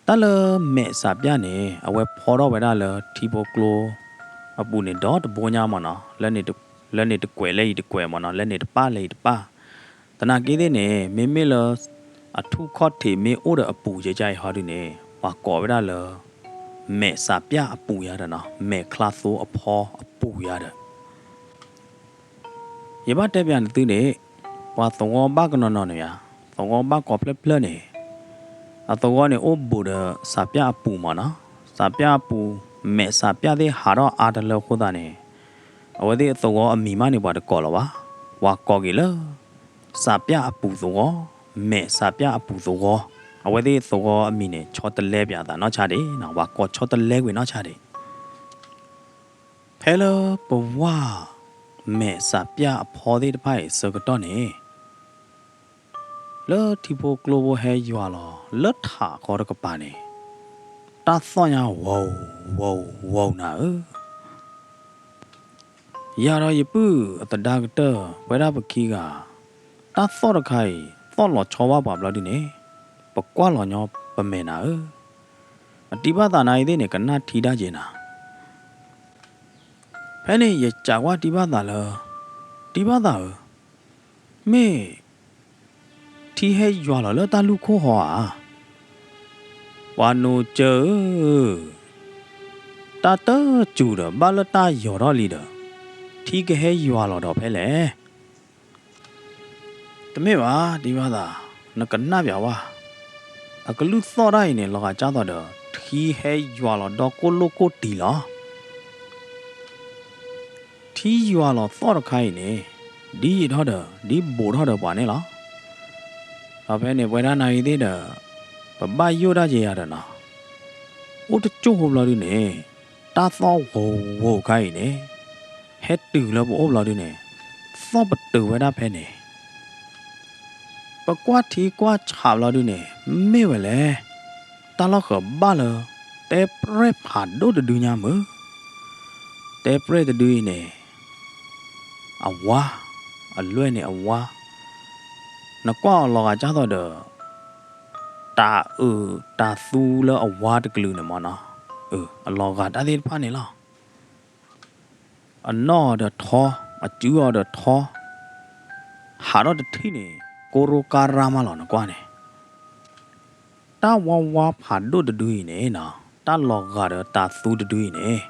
တၢ်လၢမဲာ်စးပျၢ်န့ၣ် အဝဲဖီထီၣ်ဝဲဒၣ်လၢထံဖိကျိအပူၤန့ၣ် ဒီတဘိညါမၢ်နီၤ, လၢန့ၣ်တကွဲးလၢအံၤတကွဲးမၢ်နီၤ, လၢန့ၣ်တပၢ်လၢအံၤတပၢ်. သနာ်က့သ့ၣ်န့ၣ် မ့မ့ၢ်လၢ အထူၣ်ခီၣ်ထံးမ့ၢ်အိၣ်ဒီးအပူၤယဲကါအံၤဟီဒုန့ၣ် ပှၤကိးဝဲဒၣ်လၢ မဲာ်စးပျၢ်အပူၤယၤဒီးနီၤ, မဲာ်ချါသိအဖီအပူၤယၤဒီး ယဘၣ်တဲပၠးနသုန့ၣ်, ပှၤသဝီဘၣ်ကနီၤနီၤန့ၣ်ဧါ, သဝီဘၣ်ကိးဖျၢၣ်ဖျၢၣ်န့ၣ်, အသဝီန့ၣ်အိၣ်ဘူးဒီးစးပျၢ်အပူၤမၢ်နီၤ, စးပျၢ်အပူၤ, မဲာ်စးပျၢ်သ့ၣ်ဟးထီၣ်အါတလၢအဃိသတးန့ၣ်, အဝဲသ့ၣ်အသဝီအမံၤမးန့ၣ် ပှၤတကိးလၢၤဘၣ်, ပှၤကိးက့ၤလၢ စးပျၢ်အပူၤသဝီ, မဲာ်စးပျၢ်အပူၤသဝီ, အဝဲသ့ၣ်သဝီအမံၤန့ၣ် ဆီတလဲပၠးသးနီၢ်ဆါဒံးနီၤ, ပှၤကိးဆီတလဲကွံာ်နီၢ်ဆါဒံး ဖဲလၢပဝၢ် မဲာ်စးပျၢ်အဖီသ့ၣ်တဖၣ်အံၤဆၢကတီၢ်န့ၣ်, လၢထံဖိကျိဖိဟဲယွၤလီၤလၢထးခီတကပၤန့ၣ်, တၢ်သီၣ်ညါဝီၤ ဝီၤ ဝီၤနၤဧၢ ယၤဒီးယပုၢ်အသဒါကတၢၢ် ပဝဲဒၣ်ပခံဂၤ, တၢ်သီၣ်တခါအံၤ သီၣ်လီၤဆီဘၣ်ပှၤဘျီဒုန့ၣ်, ပကွၢ်လီၤညီပမဲာ်နၤဧၢ, အတံၤဘၣ်သးနၤအံၤသ့ၣ်န့ၣ် ကနၣ်ထံဒၣ်က့ၤနၤ ဖဲန့ၣ်ယစံးကွၢ်တံၤဘၣ်သးလၢ, တံၤဘၣ်သးဧၢ, မ့ၢ်ထံဟဲယွၤလီၤလၢတၢ်လူၢ်ခိၣ်ဟီဧါ, ပှၤနိစၢၤဧၢ, တၢ်တစူၤဒီး ဘၣ်လၢတၢ်ယီၤထီၣ်လံဒီး ထံကဟဲယွၤလီၤဒီးဖဲလဲၣ် တမ့ၢ်ဘၣ် တံၤဘၣ်သး, နကနၣ်ပၠးဝဲ, အကလုၢ်သီၣ်တၢ်အံၤန့ၣ် လီၤဂာ်ကၢ်သိးဒီး ထံဟဲယွၤလီၤဒီးကိၣ်လိၣ်ကိၣ်တံၢ်လီၤ ထံယွၤလီၤသီၣ်တခါအံၤန့ၣ်, ဒ်ယံာ်ထီၣ်ဒီး ဒ်ဘူးထီၣ်ဒီးပှၤန့ၣ်လီၤ. ဒီးဖဲန့ၣ် ပဝဲဒၣ်နၤအံၤသ့ၣ်ဒီး ပဘၣ်ယိၣ်ဒၣ်က့ၤယၤဒီးနီၤ, အိၣ်တကၠိၢ်ဖိဘျီဒုန့ၣ်, တၢ်သီၣ်ဝိၤဝိၤခါအံၤန့ၣ်, ဟဲတုၤလၢပအိၣ်ဘျီဒုန့ၣ်, သီၣ်ပတုာ်ဝဲဒၣ်ဖဲန့ၣ် ပကွၢ်ထံကွၢ်ဆးဘျီဒုန့ၣ်, မ့ၢ်ဝဲလဲၣ်, တၢ်လီၢ်ဃၢၤဘၣ်လၢ တဲပြဲၢ်ဖးဒိၣ်တဒုညါမုၢ်, တဲပြဲၢ်တဒုအံၤန့ၣ်, အဝါ, အလွဲၢ်န့ၣ်အဝါ, နကွၢ်အီၤလီၤဂာ်ကၢ်သိးဒီး တၤအုးတၤသူလၢအဝါတကလုာ်န့ၣ်မ့ၢ်နီၤ, အလီၤဂာ်တၢ်သ့ၣ်တဖၣ်န့ၣ်လီၤ. အနီၣ်အီၤဒီးထီ, အစုအီၤဒီးထီ, ဟးထီၣ်တထံၣ်န့ၣ် ကိရိကါရါမးလီၤ နကွၢ်န့ၣ်. တၢ်ဝါဝါဖးဒိၣ်တဒုအံၤန့ၣ်နီၤ, တၢ်လီၤဂာ်ဒီးတၤသူတဒုအံၤန့ၣ်,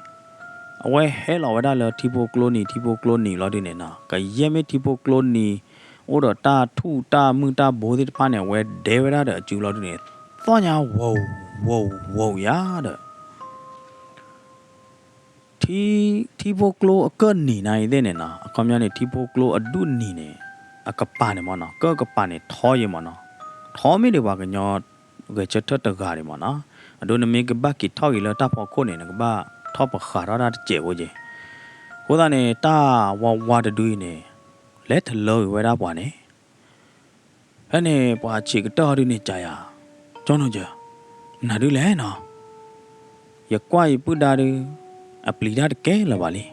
အဝဲဟဲလီၤဝဲဒၣ်လၢထံဖိကျိနံၤ ထံဖိကျိနံၤလီၤဒုန့ၣ်နီၤ, ကယဲၢ်မ့ၢ်ထံဖိကျိနံၤ အိၣ်ဒီးတၢ်ထူၣ်တၢ်မုၢ်တၢ်ဘိသ့ၣ်တဖၣ်န့ၣ် အဝဲဒဲဝဲဒၣ်ဒီးအစုလီၤဒုန့ၣ်, သီၣ်ညါဝီၤဝီၤဝီၤယၤဒီး ထံ, ထံဖိကျိအကၢၣ်နံၤနၤအံၤသ့ၣ်န့ၣ်နီၤ, အခီပညီန့ၣ် ထံဖိကျိအဒူၣ်နံၤန့ၣ်, အကပၤန့ၣ်မ့ၢ်နီၤ, ကၢၣ်ကပၤန့ၣ်ထီယံၤမ့ၢ်နီၤ, ထီမ့ၢ်ဒံးပှၤကညီဂဲၤဆၢထၢၣ်တဂၤဒံးမ့ၢ်နီၤ, အဒိနမ့ၢ်ကဘၣ်က့ၤထီၣ်ဂ့ၤလၢတၢ်ဖီခိၣ်န့ၣ် နကဘၣ်ထီၣ်ပဃးထီၣ်တၢ်တစဲးဖိက့ၤ. အဃိသတးန့ၣ် တၢ်ဝါဝါတဒုအံၤန့ၣ်, လဲၤတလၢကွံာ်ဝဲဒၣ်ပှၤန့ၣ် ဖဲန့ၣ် ပှၤဆံးကတၢၢ်ဟီဒုန့ၣ် ကယၤ, ကၠီနီၢ်ကၠၢ, နၤဒုလဲၣ်နီၤ, ယကွၢ်ယပုၢ်ဒါဒု, အပျံၤတၢ်တကဲလၢၤဘၣ်လံ.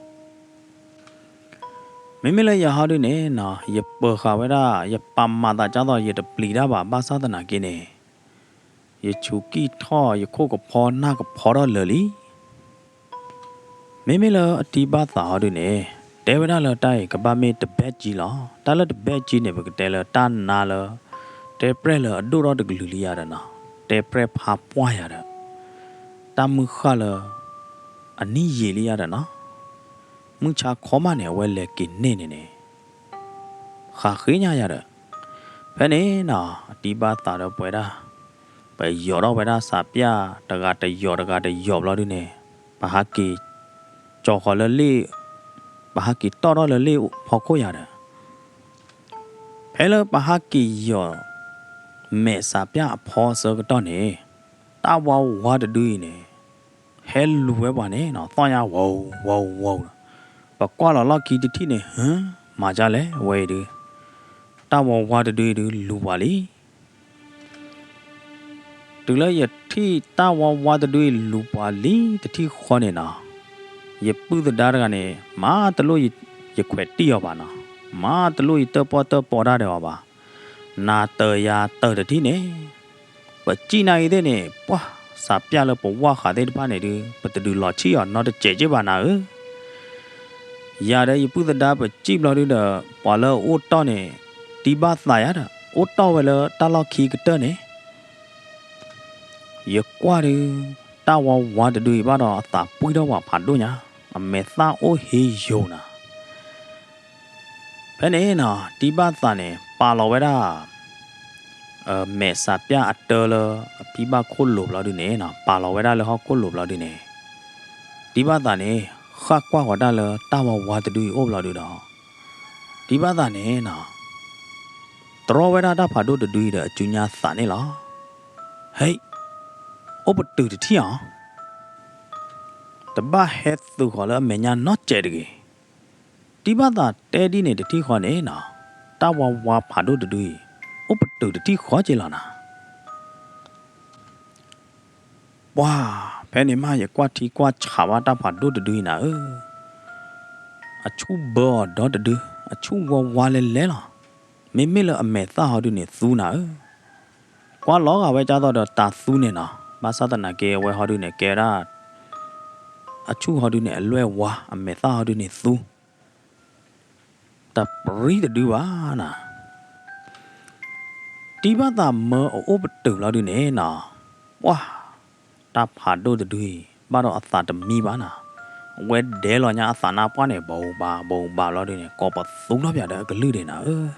မ့မ့ၢ်လၢယၤဟီဒုန့ၣ်နီၤ, ယပၢၤဃာ်ဝဲဒၣ် ယပာ်မၤသးကၢ်သိး ယတပျံၤတၢ်ဘၣ် ဘၣ်ဆၣ်သနာ်က့န့ၣ်, ယဆူးကံၢ်ထီၣ် ယခိၣ်ကဖီနၢ်ကဖီထီၣ်လၢာ်လံ. မ့မ့ၢ်လၢအတံၤဘၣ်သးဟီဒုန့ၣ်, တဲဝဲဒၣ်လၢတၢ်အံၤကဘၣ်မ့ၢ်တဘဲၣ်ကၠံလီၤ. တၢ်လၢတဘဲၣ်ကၠံန့ၣ် ပကတဲလၢတၢ်နါလၢ တဲပြဲၢ်လၢအဒိၣ်ထီၣ်တကလုာ်လံယၤဒီးနီၤ, တဲပြဲၢ်ဖးပှၢ်ယၤဒီး တၢ်မုၢ်ဃၢ်လၢ အနံၣ်ယံာ်လံယၤဒီးနီၤ, မုၢ်ဆါခီမးန့ၣ် အဝဲလဲၤက့ၤန့ၢ်န့ၣ်န့ၣ် ဃးဃ့ညါယၤဒီး ဖဲန့ၣ်နီၤ အတံဘၣ်သးဒီးပဝဲဒၣ် ပယီၤထီၣ်ဝဲဒၣ်စးပျၢ်တဂၤတယီၤတဂၤတယီၤဘျီဒုန့ၣ် ပဟးက့ၤ ကၠီၤဃီၤလၢလ့ၣ် ပဟးက့ၤတီၣ်ထီၣ်လၢလ့ၣ်ဖီခိၣ်ယၤဒီး ဖဲလၢပဟးက့ၤယီၤ မဲာ်စးပျၢ်အဖီအဆၢကတီၢ်န့ၣ် တၢ်ဝါဝါတဒုအံၤန့ၣ် ဟဲလူၤဝဲပှၤန့ၣ်နီၤ, သီၣ်ညါဝီၤဝီၤဝီၤဒီး ပကွၢ်လီၤလီၢ်ခံတထံၣ်န့ၣ် ဟၢ မၤဒ်လဲၣ်ဝဲအံၤဒုး တၢ်ဝါဝါတဒုအံၤဒုးလူၤပှၤလံ တုၤလၢယထံၣ်တၢ်ဝါဝါတဒုအံၤလူၤပှၤလံတထံၣ်ဃီန့ၣ်နီၤ, ယပုၢ်သဒါတဂၤန့ၣ် မၤတလိၣ်ယခွဲးတံၢ်အီၤဘၣ်နီၤ, မၤတလိၣ်ယတၢၣ်ပီၣ်တၢၣ်ပီတၢ်ဒီးအီၤဘၣ်, နၤတၢၤယၤတၢၤတထံၣ်န့ၣ် ပစံၣ်နာ်ဂ့ၤသ့ၣ်န့ၣ် ပှၢ်စးပျၢ်လၢပဝၢ်ဃးသ့ၣ်တဖၣ်န့ၣ်ဒုး ပတဒုးလီၤဆံၣ်အီၤနီတစဲးက့ဘၣ်နၤဧၢ ယၤဒီးယပုၢ်သဒါပစံၣ်ဘျီဒုဒီး ပှၤလၢအအိၣ်တီၢ်န့ၣ် တံဘၣ်သးယၤဒီး အိၣ်တီၢ်ဝဲလၢတၢ်လီၢ်ခံကတၢၢ်န့ၣ် ယကွၢ်ဒုး တၢ်ဝါဝါတဒုအံၤဘၣ်ဒီးအသးပှံၢ်ထီၣ်ပှၤဖးဒိၣ်ညါ, အမဲာ်သၣ်အိၣ်ဟ့ယိာ်နၤ ဖဲန့ၣ်နီၤ တံဘၣ်သးန့ၣ် ပာ်လီၤဝဲဒၣ် မဲာ်စးပျၢ်အတၢလၢအဖံဘၣ်ခိၣ်လိၤဘျီဒုန့ၣ်နီၤ, ပာ်လီၤဝဲဒၣ်လၢဟီၣ်ခိၣ်လိၤဘျီဒုန့ၣ်, တံဘၣ်သးန့ၣ် ဃၣ်ကွၢ်ဃီၤတၢ်လၢတၢ်ဝါဝါတဒုအံၤအိၣ်ဘျီဒုဒီး တံဘၣ်သးန့ၣ်နီၤ တြီဝဲဒၣ်တၢ်ဖးဒိၣ်တဒုအံၤဒီးအစုညါသးန့ၣ်လီၤ. ဟဲ, အိၣ်ပတုာ်တထံၣ်ဧါ, တဘၣ်ဟဲသုးဃီၤလၢအမဲာ်ညါနီတစဲးတဂ့ၤ. တံဘၣ်သးတဲဒ်န့ၣ်တထံၣ်ဃီန့ၣ်နီၤ, တၢ်ဝါဝါဖးဒိၣ်တဒုအံၤ အိၣ်ပတုာ်တထံၣ်ဃီက့လီၤနၤ. ပှၢ်, ဖဲန့ၣ်မးယကွၢ်ထံကွၢ်ဆးဘၣ်တၢ်ဖးဒိၣ်တဒုအံၤနၤဧၢ, အဆူၣ်ဘၢအီၤဒီတဒု, အဆူၣ်ဝါဝါလဲလဲလီၤ. မ့မ့ၢ်လၢအမဲာ်သၣ်ဟီဒုန့ၣ်သူနၤဧၢ, ကွၢ်လီၤဂာ်ဝဲဒ်သိးဒီးတၤသူန့ၣ်နီၤ, ဘၣ်ဆၣ်သနာ်က့အဝဲဟီဒုန့ၣ်ကဲဝဲဒၣ် အဆူၣ်ဟီဒုန့ၣ်အလွဲၢ်ဝါ, အမဲာ်သၣ်ဟီဒုန့ၣ်သူ တပြံတဒုဘၣ်နၤ. တံဘၣ်သးမၢအအိၣ်ပတုာ်ဘျီဒုန့ၣ်နီၤ, ပှၢ်, တၢ်ဖးဒိၣ်တဒုအံၤ ဘၣ်ဒီးအသးတမံဘၣ်နၤ, အဝဲဒဲလီၤညါအသးနါပှၢ်န့ၣ် ဘိးဘးဘိးဘးဘျီဒုန့ၣ် ကိးပသူထီၣ်ပၠးဒီးအကလုၢ်ဒဲးနၤဧၢ.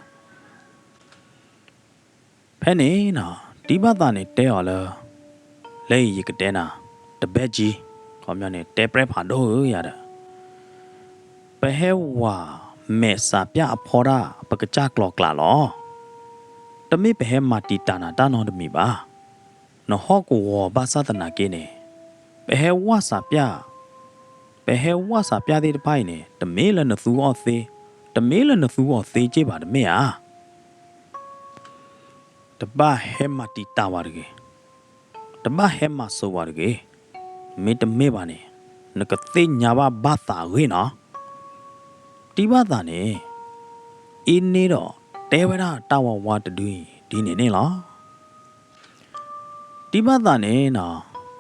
ဖဲန့ၣ်နီၤ, တံဘၣ်သးန့ၣ်တဲအီၤလၢ လၢအံၤယကတဲနၤ, တဘဲၣ်ကၠံ, ခီပညီန့ၣ် တဲပြဲၢ်ဖးဒိၣ်ဧၢယၤဒီး ပဟဲဝးမဲာ်စးပျၢ်အဖီတၢ် ပကစၢ်ကျီၤကျးလီၤ. တမ့ၢ်ပဟဲမၤတံာ်တာ်နၤတၢ်နီတမံၤဘၣ်. နဟီၣ်ကဝီၤဘၣ်ဆၣ်သနာ်က့န့ၣ်, ပဟဲဝးစးပျၢ်, ပဟဲဝးစးပျၢ်သ့ၣ်တဖၣ်အံၤန့ၣ် တမ့ၢ်လၢနသူအီၤသ့, တမ့ၢ်လၢနသူအီၤသ့က့ဘၣ်တမ့ၢ်ဧါ. တဘၣ်ဟဲမၤတံာ်တာ်ဝဲတဂ့ၤ, တဘၣ်ဟဲမၤစိာ်ဝဲတဂ့ၤ, မ့တမ့ၢ်ဘၣ်န့ၣ် နကသ့ၣ်ညါဘၣ်ဘၣ်သးအဂ့ၢ်နီၤ. တံဘၣ်သးန့ၣ် အ့န့ဒီးတဲဝဲဒၣ်တၢ်ဝါဝါတဒုအံၤဒ်န့ၣ်န့ၣ်လီၤ. တံဘၣ်သးန့ၣ်နီၤ,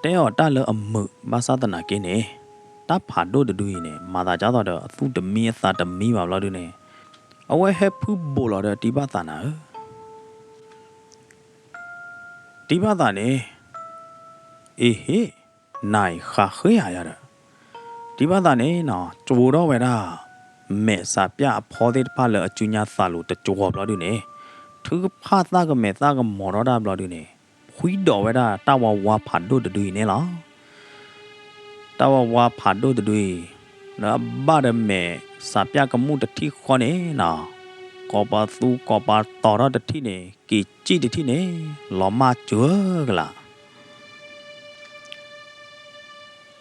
တဲအီၤတၢ်လၢအမုာ်ဘၣ်ဆၣ်သနာ်က့န့ၣ်, တၢ်ဖးဒိၣ်တဒုအံၤန့ၣ် မၤသးဒ်သိးဒီးအသူၣ်တမံအသးတမံဘၣ်ဘျီဒုန့ၣ်, အဝဲဟဲဖုဘိးလီၤဒီးတံဘၣ်သးနၤဧၢ. တံဘၣ်သးန့ၣ်, အ့ဟ့ၣ်, နၤအံၤဃးဃ့ဧါယၤဒီး, တံဘၣ်သးန့ၣ်နီၤ ကၠိထီၣ်ဝဲဒၣ် မဲာ်စးပျၢ်အဖီသ့ၣ်တဖၣ်လၢအစုညါသးလိၤတကၠိဘျီဒုန့ၣ်, ထုကဖၣ်သၣ်ကမဲာ်သၣ်ကမီၤထီၣ်တၢ်ဘျီဒုန့ၣ်, ဖှံဒိးဝဲဒၣ်တၢ်ဝါဝါဖးဒိၣ်တဒုအံၤန့ၣ်လီၤ. တၢ်ဝါဝါဖးဒိၣ်တဒုအံၤ လၢအဘၣ်ဒီးမဲာ်စးပျၢ်ကမူၣ်တထံၣ်ဃီန့ၣ်နီၤ, ကိးပသူကိးပတီၤထီၣ်တထံၣ်န့ၣ် က့ၤစံၣ်တထံၣ်န့ၣ် လီၤမၢ်စၢၤကလာ်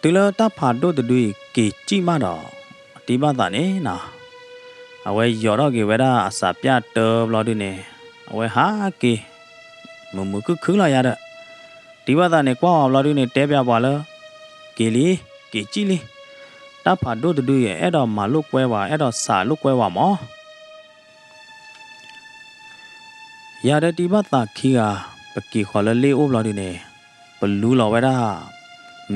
တုၤလၢတၢ်ဖးဒိၣ်တဒုအံၤက့ၤစံၣ်မးဒီး, တံဘၣ်သးန့ၣ်နီၤ, အဝဲယီၤထီၣ်က့ၤဝဲဒၣ်အစးပျၢ်တၢဘျီဒုန့ၣ်, အဝဲဟးက့ၤ မုာ်မုာ်ခုၣ်ခုၣ်လီၤယၤဒီး, တံဘၣ်သးန့ၣ်ကွၢ်အီၤဘျီဒုန့ၣ် တဲပၠးပှၤလၢ က့ၤလံ, က့ၤစံၣ်လံ, တၢ်ဖးဒိၣ်တဒုအံၤ အဲၣ်ဒိးမၤလိာ်ကွဲဝဲ, အဲၣ်ဒိးစးလိာ်ကွဲဝဲမး ယၤဒီးတံဘၣ်သးခံဂၤ ပက့ၤဃီၤလၢလ့ၣ်အိၣ်ဘျီဒုန့ၣ်, ပလူလီၤဝဲဒၣ်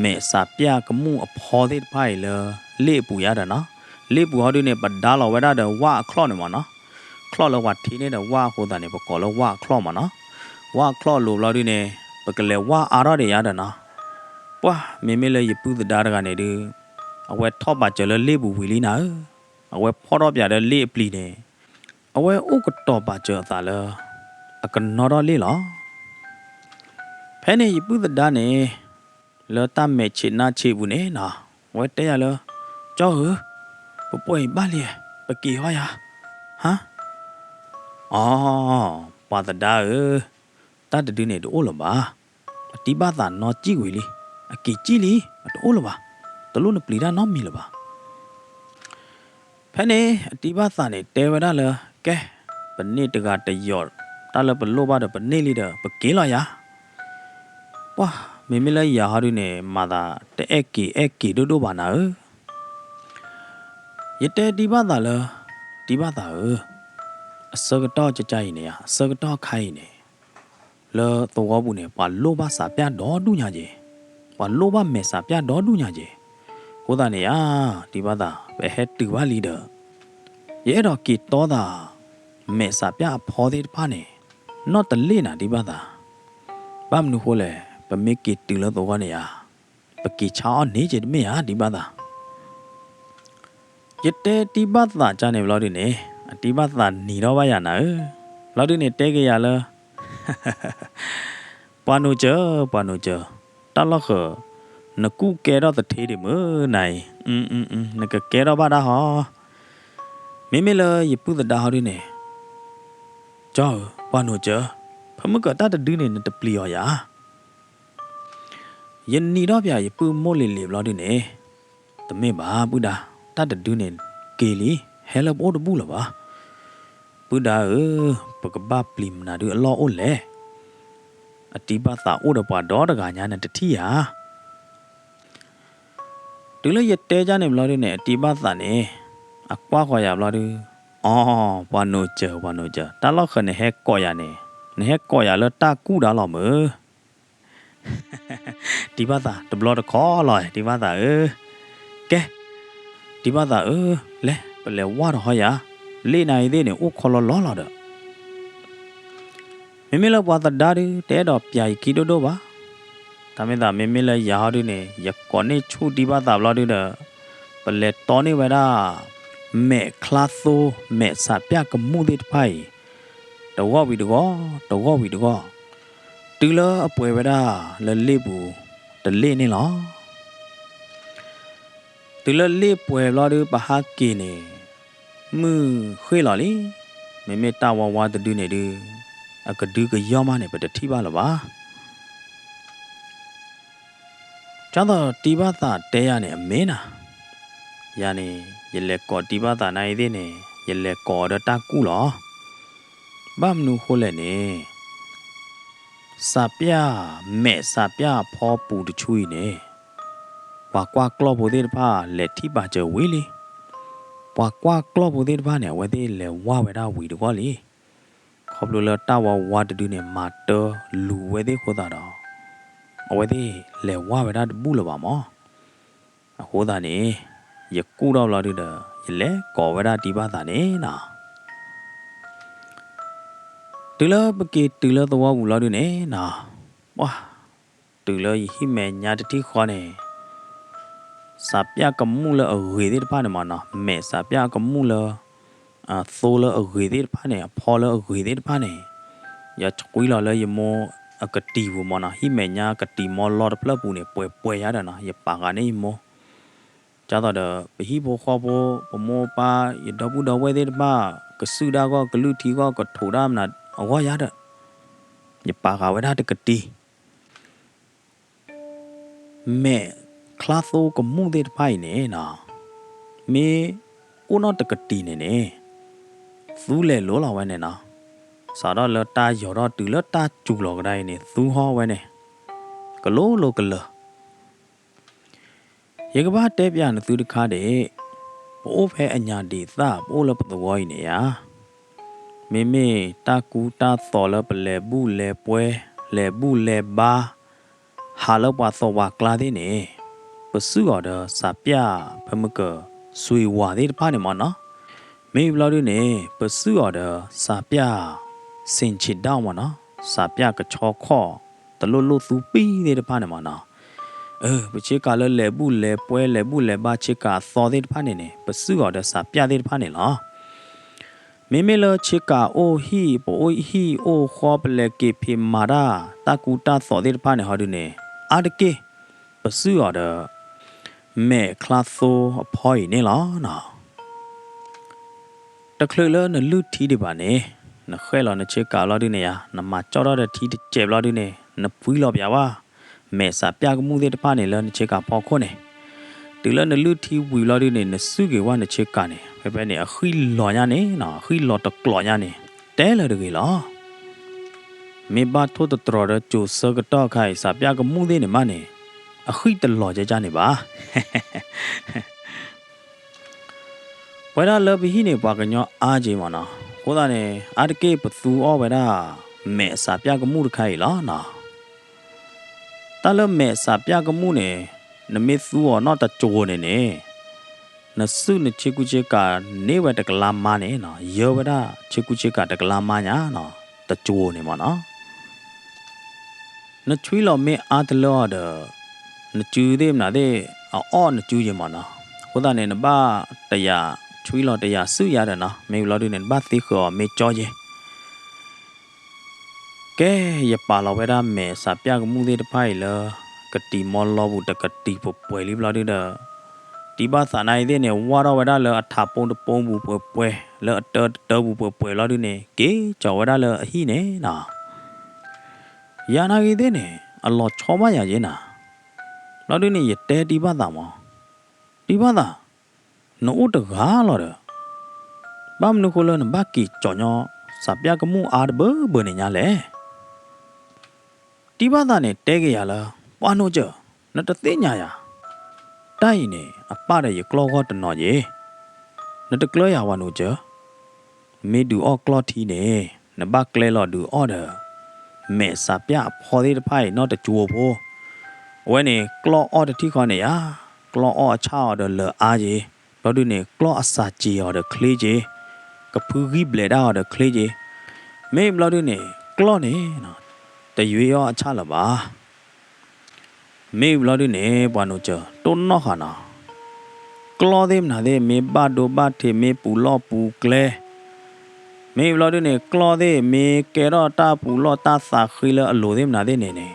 မဲာ်စးပျၢ်ကမူၣ်အဖီသ့ၣ်တဖၣ်အံၤလၢ လ့ၣ်အပူၤယၤဒီးနီၤ, လ့ၣ်ပူၤဟီဒုန့ၣ် ပဒါလီၤဝဲဒၣ်ဒီးဝၣ်အချီၣ်န့ၣ်မ့ၢ်နီၤ, ချီၣ်လၢပှၤထ့န့ၢ်ဒီးဝၣ်အဃိသတးန့ၣ် ပကိးလၢဝၣ်အချီၣ်မ့ၢ်နီၤ. ဝၣ်အချီၣ်လိၤဘျီဒုန့ၣ် ပကလဲၤဝၣ်အါထီၣ်ဒံးယၤဒီးနီၤ. ပှၢ် မ့မ့ၢ်လၢယပုၢ်သဒါတဂၤန့ၣ်ဒုး အဝဲထီၣ်ပာ်စၢၤလၢလ့ၣ်ပူၤဝံၤလံနၤဧၢ, အဝဲဖီၣ်ထီၣ်ပၠးဒီးလ့ၣ်အပျံၤန့ၣ် အဝဲအိၣ်ကတီၤပာ်စၢၤအသးလၢ အကနီထီၣ်လ့ၣ်လီၤ. ဖဲန့ၣ်ယပုၢ်သဒါန့ၣ် လၢတၢ်မဲာ်ဆံးနါဆံးပူၤန့ၣ်နီၤ အဝဲတဲယၤလၢ ကၠီဧၢ, ပပှဲၤအံၤဘၣ်လံ, ပက့ၤဟီယၤ, ဟါ, အီ, ပှၤသဒါဧၢ, တၢ်တဒုန့ၣ်တအိၣ်လၢၤဘၣ်. အတံၤဘၣ်သးနီၢ်စံၣ်ကွံာ်လံ, အက့ၤစံၣ်လံ, အတအိၣ်လၢၤဘၣ်, တလိၣ်နပျံၤတၢ်နီတမံၤလၢၤဘၣ်. ဖဲန့ၣ် အတံၤဘၣ်သးန့ၣ် တဲဝဲဒၣ်လၢ ကဲ, ပန့ၢ်တဂၤတယီၤ, တၢ်လၢပလိၣ်ဘၣ်ဒီးပန့ၢ်လံဒီး ပက့ၤလီၤယၤ. ပှၢ် မ့မ့ၢ်လၢယၤဟီဒုန့ၣ် မၤသးတအဲၣ်က့ၤအဲၣ်က့ၤဒိၣ်ဒိၣ်ဘၣ်နၤဧၢ. ယတဲတံၤဘၣ်သးလၢ တံၤဘၣ်သးဧၢ, အဆၢကတီၢ်ကကါအံၤန့ၣ်ဧါ, အဆၢကတီၢ်ခါအံၤန့ၣ် လၢသဝီပူၤန့ၣ် ပှၤလိၣ်ဘၣ်စးပျၢ်ဒီဒူၣ်ညါက့ၤ, ပှၤလိၣ်ဘၣ်မဲာ်စးပျၢ်ဒီဒူၣ်ညါက့ၤ. အဃိသတးန့ၣ်ဧါ, တံၤဘၣ်သး ပဟဲတုၤဘၣ်လံဒီး ယအဲၣ်ဒိးက့ၤတီသး မဲာ်စးပျၢ်အဖီသ့ၣ်တဖၣ်န့ၣ် နီၢ်တလ့ၣ်နၤတံၤဘၣ်သး. ဘၣ်မနုၤဃိလဲၣ်, ပမ့ၢ်က့ၤတုၤလၢသဝီန့ၣ်ဧါ, ပက့ၤဆါအီၣ်န့ၢ်က့ၤတမ့ၢ်ဧါတံၤဘၣ်သး. ယတဲတံၤဘၣ်သးကါန့ၣ်ဘျီဒုန့ၣ် အတံၤဘၣ်သးနံၤထီၣ်ဘၣ်ယၤနၤဧၢ. ဘျီဒုန့ၣ်တဲက့ၤယၤလၢ ပှၤနိၣ်စၢၤ, ပှၤနိၣ်စၢၤ, တၢ်လီၢ်ဃၢၤ နကူၣ်ကဲထီၣ်သထ့ဒံးမုၢ်နၤအံၤ, နကကဲထီၣ်ဘၣ်ဒၣ်ဟီ. မ့မ့ၢ်လၢယပုၢ်သဒါဟီဒုန့ၣ်, ကၠီဧၢ, ပှၤနိၣ်စၢၤ, ဖဲမုၢ်ကၢၤတၢ်တဒုန့ၣ် နတပျံၤအီၤယၤ ယနံၤထီၣ်ပၠးယပုၢ်မိၢ်လံၤလံၤဘျီဒုန့ၣ်, တမ့ၢ်ဘၣ်ပုၢ်ဒါ, တၢ်တဒုန့ၣ်က့ၤလံ, ဟဲလၢပအိၣ်တဘူၣ်လၢၤဘၣ်. ပုၢ်ဒါဧၢ, ပကဘၣ်ပျံၤမနုၤဒုအလီၢ်အိၣ်လဲၣ်. အတံၤဘၣ်သးအိၣ်ဒီးပှၤဒီတဂၤညါနတထံၣ်ဧါ. တုၤလၢယတဲကါန့ၣ်ဘျီဒုန့ၣ် အတံၤဘၣ်သးန့ၣ် အကွၢ်ဃီၤယၤဘျီဒု, အီ, ပှၤနိၣ်စၢၤ, ပှၤနိၣ်စၢၤ, တၢ်လီၢ်ဃၢၤနဟဲကိးယၤန့ၣ်, နဟဲကိးယၤလၢတၢ်ကူၣ်ဒါလီၤမုၢ်. တံၤဘၣ်သး တဘျီတခီလီၤ တံၤဘၣ်သးဧၢ. ကဲ, တံၤဘၣ်သးဧၢ, လဲၤ ပလဲၤဝၢ်ထီၣ်ဟီယၤ, လ့ၣ်နၤအံၤသ့ၣ်န့ၣ် အိၣ်ခီလီလီလီၤဒီး မ့မ့ၢ်လၢပှၤသဒါဒု တအဲၣ်ဒိးပၠးယခံဒိၣ်ဒိၣ်ဘၣ်. တၢ်မ့ၢ်သးမ့မ့ၢ်လၢယၤဟီဒုန့ၣ် ယကိးန့ၢ်ဆူၣ်တံၤဘၣ်သးဘျီဒုဒီး ပလဲၤတီန့ၢ်ဝဲဒၣ် မဲာ်ချါသိ မဲာ်စးပၠၣ်ကမူၣ်သ့ၣ်တဖၣ်အံၤ တဂီၢ်ဝံၤတဂီၢ် တဂီၢ်ဝံၤတဂီၢ် တုၤလၢအပှဲၤဝဲဒၣ်လၢလ့ၣ်ပူၤတလ့ၣ်န့ၣ်လီၤ. တုၤလၢလ့ၣ်ပှဲၤဘျီဒု ပဟးက့ၤန့ၣ် မုၢ်ဃ့ၢ်လီၤလံ. မ့မ့ၢ်တၢ်ဝါဝါတဒုန့ၣ်ဒု အကဒုကယီၢ်မးန့ၣ် ပတထံၣ်ဘၣ်လၢၤဘၣ်. ကၢ်သိးတံၤဘၣ်သးတဲယၤန့ၣ် အမ့ၢ်နၤ, ယၤန့ၣ် ယလဲၤကိးတံၤဘၣ်သးနၤအံၤသ့ၣ်န့ၣ် ယလဲၤကိးအီၤဒီးတၢ်ကူၣ်လီၤ. ဘၣ်မနုၤဃိလဲၣ်န့ၣ် စးပၠၣ် မဲာ်စးပၠၣ်အဖီပူၤတဆူအံၤန့ၣ် ပှၤကွၢ်ကျီၢ်ဖိသ့ၣ်တဖၣ် လဲၤထံၣ်ပာ်စၢၤဝံၤလံ. ပှၤကွၢ်ကျီၢ်ဖိသ့ၣ်တဖၣ်န့ၣ် အဝဲသ့ၣ်လဲၤဝၢ်ဝဲဒၣ်ဝံၤတဂီၢ်လံ. ခီဖျိလၢတၢ်ဝါဝါတဒုန့ၣ် မၤတၢလူၤဝဲသ့ၣ်အဃိသတးဒီး အဝဲသ့ၣ်လဲၤဝၢ်ဝဲဒၣ်တဘူၣ်လၢၤဘၣ်မး. အဃိသတးန့ၣ် ယကူၣ်ထီၣ်ဘျီဒုဒီး ယလဲၤကိးဝဲဒၣ်တံၤဘၣ်သးန့ၣ်နီၤ. တုၤလၢပက့ၤတုၤလၢသဝီပူၤဘျီဒုန့ၣ်နီၤ, ပှၢ် တုၤလၢယဟံၣ်မဲာ်ညါတထံၣ်ဃီန့ၣ် စးပၠၣ်ကမူၣ်လၢအဂ့ၤသ့ၣ်တဖၣ်န့ၣ်မးနီၤ, မဲာ်စးပၠၣ်ကမူၣ်လၢ သိလၢအဂ့ၤသ့ၣ်တဖၣ်န့ၣ် အဖီလၢအဂ့ၤသ့ၣ်တဖၣ်န့ၣ် ယဆှံလီၤလၢယမိၢ်အကတံၤပူၤမးနီၤ, ဟံၣ်မဲာ်ညါကတံၤမီလီတဖျၢၣ်ပူၤန့ၣ် ပှဲၤပှဲၤယါဒီးနီၤ, ယပာ်ဃာ်န့ၢ်ယမိၢ်. ကၢ်သိးဒီး ပဟံၣ်ဖိဃီဖိ ပမိၢ်ပၢ် ယဒီပုၢ်ဒီဝဲၢ်သ့ၣ်တဖၣ် ကစုၣ်ဒၣ်ဂီၢ် ကလုၢ်ထံဂီၢ် ကထိးဒၣ်မနုၤအဂီၢ်ယါဒီး ယပာ်ဃာ်ဝဲဒၣ်တကတံၤ မဲာ်ချါသိကမူၣ်သ့ၣ်တဖၣ်အံၤန့ၣ်နီၤ, မ့ၢ်အိၣ်နီၢ်တကတံၤန့ၣ်န့ၣ် သူလဲၤလိၤလီၤဝဲန့ၣ်နီၤ, စးထီၣ်လၢတၢ်ယီၤထီၣ်တုၤလၢတၢ်စူၤလီၤကဒါအံၤန့ၣ် သူဟီၣ်ဝဲန့ၣ် ကလိၤလိၤကလၢၤ. ယကဘၣ်တဲပၠးနသုတခါဒၣ်, ပအိၣ်ဖဲအညၣ်ဒံးသၣ် ပအိၣ်လၢပသဝီအံၤန့ၣ်ဧါ, မ့မ့ၢ်တၢ်ကူတၢ်သိးလၢပလဲၤဘူၣ်လဲၤပှဲၤ လဲၤဘူၣ်လဲၤဘါ ဟးလၢပှၤသိးပှၤကျါသ့ၣ်န့ၣ် ပစုၣ်အီၤဒီးစးပၠၣ် ဖဲမုၢ်ကၢၤ စူးဝးသ့ၣ်တဖၣ်န့ၣ်မ့ၢ်နီၤ. မ့ၢ်ဘျီဒုန့ၣ် ပစုၣ်အီၤဒီး စးပျၢ် ဆ့ၣ်ဆ့ၣ်ဒၣ်မ့ၢ်နီၤ, စးပျၢ်ကဆီခီၣ် တလိၣ်လိၣ်သူပံသ့ၣ်တဖၣ်န့ၣ်မ့ၢ်နီၤ. အၢ ပဆ့ကၤလၢလဲၤဘူၣ်လဲၤပှဲၤ လဲၤဘူၣ်လဲၤဘါ ဆ့ကၤအသီသ့ၣ်တဖၣ်န့ၣ်န့ၣ် ပစုၣ်အီၤဒီးစးပျၢ်သ့ၣ်တဖၣ်န့ၣ်လီၤ. မ့မ့ၢ်လၢဆ့ကၤအိၣ်ဟံၣ် ပအိၣ်ဟံၣ်အိၣ်ဃီ ပလဲၤက့ၤဖံးမၤတၢ် တၢ်ကူတၢ်သိးသ့ၣ်တဖၣ်န့ၣ် ဟီဒုန့ၣ် အါတက့ၢ် ပစုၣ်အီၤဒီး မဲာ်ချါသိအဖီအံၤန့ၣ်လီၤ. တချုးလၢနလုၢ်ထံဒံးဘၣ်န့ၣ် နဃဲၣ်လီၤနဆ့ကၤဘျီဒုန့ၣ်ယါ နမၤကၠီၣ်ထီၣ်ဒီးထံတစဲးဘျီဒုန့ၣ် နဖှံလီၤပၠးဘၣ် မဲာ်စးပျၢ်ကမူၣ်သ့ၣ်တဖၣ်န့ၣ်လၢနဆ့ကၤဖီခိၣ်န့ၣ်. တုၤလၢနလုၢ်ထံဝံၤဘျီဒုန့ၣ် နစုၣ်က့ၤဝဲနဆ့ကၤန့ၣ် ဖဲဖဲန့ၣ် အဃံလီၤညါန့ၣ်နီၤ, အဃံလီၤတကျိၤညါန့ၣ် တဲလၢၤတဂ့ၤလီၤ. မ့ၢ်ဘၣ်ထိၣ်သတြီၤဒီးစိၤဆၢကတီၢ်ခါအံၤ စးပျၢ်ကမူၣ်သ့ၣ်န့ၣ်မးန့ၣ် အဃံတလီၤကကါန့ၣ်ဘၣ်. ပဝဲဒၣ်လၢပဟံၣ်န့ၣ် ပှၤကညီအါက့မ့ၢ်နီၤ, အဃိသတးန့ၣ် အါတက့ၢ်ပသူအီၣ်ဝဲဒၣ် မဲာ်စးပျၢ်ကမူၣ်တခါအံၤလီၤနီၤ. တၢ်လၢမဲာ်စးပျၢ်ကမူၣ်န့ၣ် နမ့ၢ်သူအီၤနီၢ်တကၠိၤန့ၣ်န့ၣ် နစုၣ်နဆ့ကူဆ့ကၤန့ၢ်ဝဲတကလးမါန့ၣ်နီၤ, ယၢဝဲဒၣ်ဆ့ကူဆ့ကၤတကလးမါညါနီၤ, တကၠိၤန့ၣ်မ့ၢ်နီၤ. နဆွံလီၤမ့ၢ်အါတလၢအီၤဒီး နစုသ့ၣ်မနုၤသ့ၣ် အအီၣ်နစုယဲမ့ၢ်နီၤ. အဃိသတးန့ၣ် နဘၣ်တယာ်ဆွံလီၤတယာ်စုၣ်ယါဒီးနီၤ, မ့ၢ်ဘျီဒုန့ၣ် နဘၣ်သ့ဃၢၤအီၤမ့ၢ်ကၠီယဲ ကဲ ယပာ်လီၤဝဲဒၣ်မဲာ်စးပျၢ်ကမူၣ်သ့ၣ်တဖၣ်အံၤလၢ ကတံၤမီလီပူၤတကတံၤပှဲၤပှဲၤလံဘျီဒုဒီး တံၤဘၣ်သးနါအံၤသ့ၣ်န့ၣ် ဝၢ်ထီၣ်ဝဲဒၣ်လၢအထးပိတပိပူၤပှဲၤပှဲၤ လၢအတၢတတၢပူၤပှဲၤပှဲၤလီၤဒုန့ၣ် က့ၤကၠီၤဝဲဒၣ်လၢအဟံၣ်န့ၣ်နီၤ. ယၤနာ်ဂ့ၤသ့ၣ်န့ၣ် အလီၤဆီဘၣ်ယၤယဲနၤ. ဘျီဒုန့ၣ် ယတဲတံၤဘၣ်သးမး, တံၤဘၣ်သး နအိၣ်တဂၤလီၤဒီး ဘၣ်မနုၤဃိလၢနဘၣ်က့ၤကၠီၤညီ စးပျၢ်ကမူၣ်အါတဘၢဘၢန့ၣ်ညါလဲၣ်. တံၤဘၣ်သးန့ၣ်တဲက့ၤယၤလၢ ပှၤနိးစၢၤ, နတသ့ၣ်ညါယၤ, တၢ်အံၤန့ၣ် အပၣ်ဒီးယကျီၢ်ဂီၢ်တနီၤယဲ, နတကျၢၤယၤပှၤနိးစၢၤ, မ့ၢ်ဒုးအီၣ်ကျီၢ်ထံန့ၣ် နဘၣ်ကျဲလီၤဒုးအီၣ်ဒီး မဲာ်စးပျၢ်အဖီသ့ၣ်တဖၣ်အံၤနီၢ်တကၠိၤဖိ, အဝဲန့ၣ် ကျီၢ်အီၣ်တထံၣ်ဃီန့ၣ်ယါ, ကျီၢ်အီၣ်အဆၣ်အီၤဒီးလၢအါက့ၤ, ဘျီဒုန့ၣ် ကျီၢ်အစးစ့ၤအီၤဒီးချ့က့ၤ, ကဖုဂံၢ်ဘျဲးဒၣ်အီၤဒီးချ့က့ၤ, မ့ၢ်ဘျီဒုန့ၣ် ကျီၢ်န့ၣ် တယွ့အီၣ်အဆၣ်လၢၤဘၣ်. မ့ၢ်ဘျီဒုန့ၣ် ပှၤနိးစၢၤ တိၢ်နီၣ်ဃာ်နီၤ, ကျီၢ်သ့ၣ်မနုၤသ့ၣ် မ့ၢ်ဘၣ်ဒိဘၣ်ထံး မ့ၢ်ပူၤလီၢ်ပူၤကျဲ, မ့ၢ်ဘျီဒုန့ၣ် ကျီၢ်သ့ၣ် မ့ၢ်ကဲထီၣ်တၢ်ပူၤလီၢ်တၢ်သးဃ့လၢအလိၤသ့ၣ်မနုၤသ့ၣ်န့ၣ်န့ၣ်,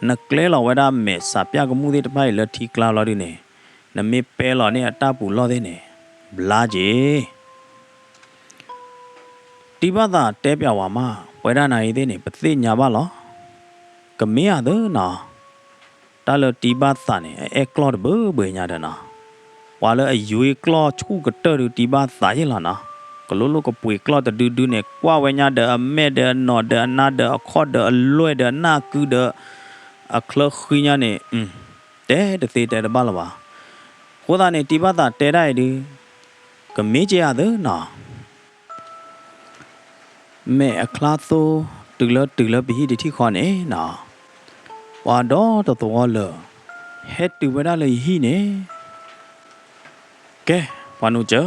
နကျဲလီၤဝဲဒၣ်မဲာ်စးပျၢ်ကမူၣ်သ့ၣ်တဖၣ်အံၤလၢထံကျါဘျီဒုန့ၣ်, နမ့ၢ်ပဲလီၤန့ၢ်အတၢ်ပူၤလီၢ်သ့ၣ်န့ၣ် ဘျါက့ၤ တံၤဘၣ်သးတဲပၠးဝဲမး, ပဝဲဒၣ်နၤအံၤသ့ၣ်န့ၣ် ပသ့ၣ်ညါဘၣ်လီၤ. ကမ့ၢ်အသၢနီၤ, တၢ်လၢတံၤဘၣ်သးန့ၣ် အအဲၣ်ကျီၢ်တဘၢဘၢညါဒီးနီၤ, ပှၤလၢအယွ့ကျီၢ်ဆူၣ်ကတၢၢ်ဒုးတံၤဘၣ်သးယ့ၢ်လီၤနီၤ, ကလိလိၣ်ကပှ့ၤကျီၢ်တဒုဒုန့ၣ် ကွၢ်ဝဲညါဒီးအမဲာ်ဒီးအနီၢ်ဒီးအနါဒီးအခီၣ်ဒီးအလွဲၢ်ဒီးအနၢ်ကုဒီး အချၢဃံညါန့ၣ် တဲတသ့တဲတဘၣ်လၢၤဘၣ်. အဃိသတးန့ၣ် တံၤဘၣ်သးတဲဒၣ်အံၤဒုး ကမ့ၢ်က့ၤအသၢနီၤ, မဲာ်အချါသိ တုၤလၢတုၤလၢပဟံၣ်တထံၣ်ဃီန့ၣ်နီၤ, ပှၤဒီတသဝီလၢာ် ဟဲတုၤဝဲဒၣ်လၢယဟံၣ်န့ၣ်, ကဲ ပှၤနိးစၢၤ,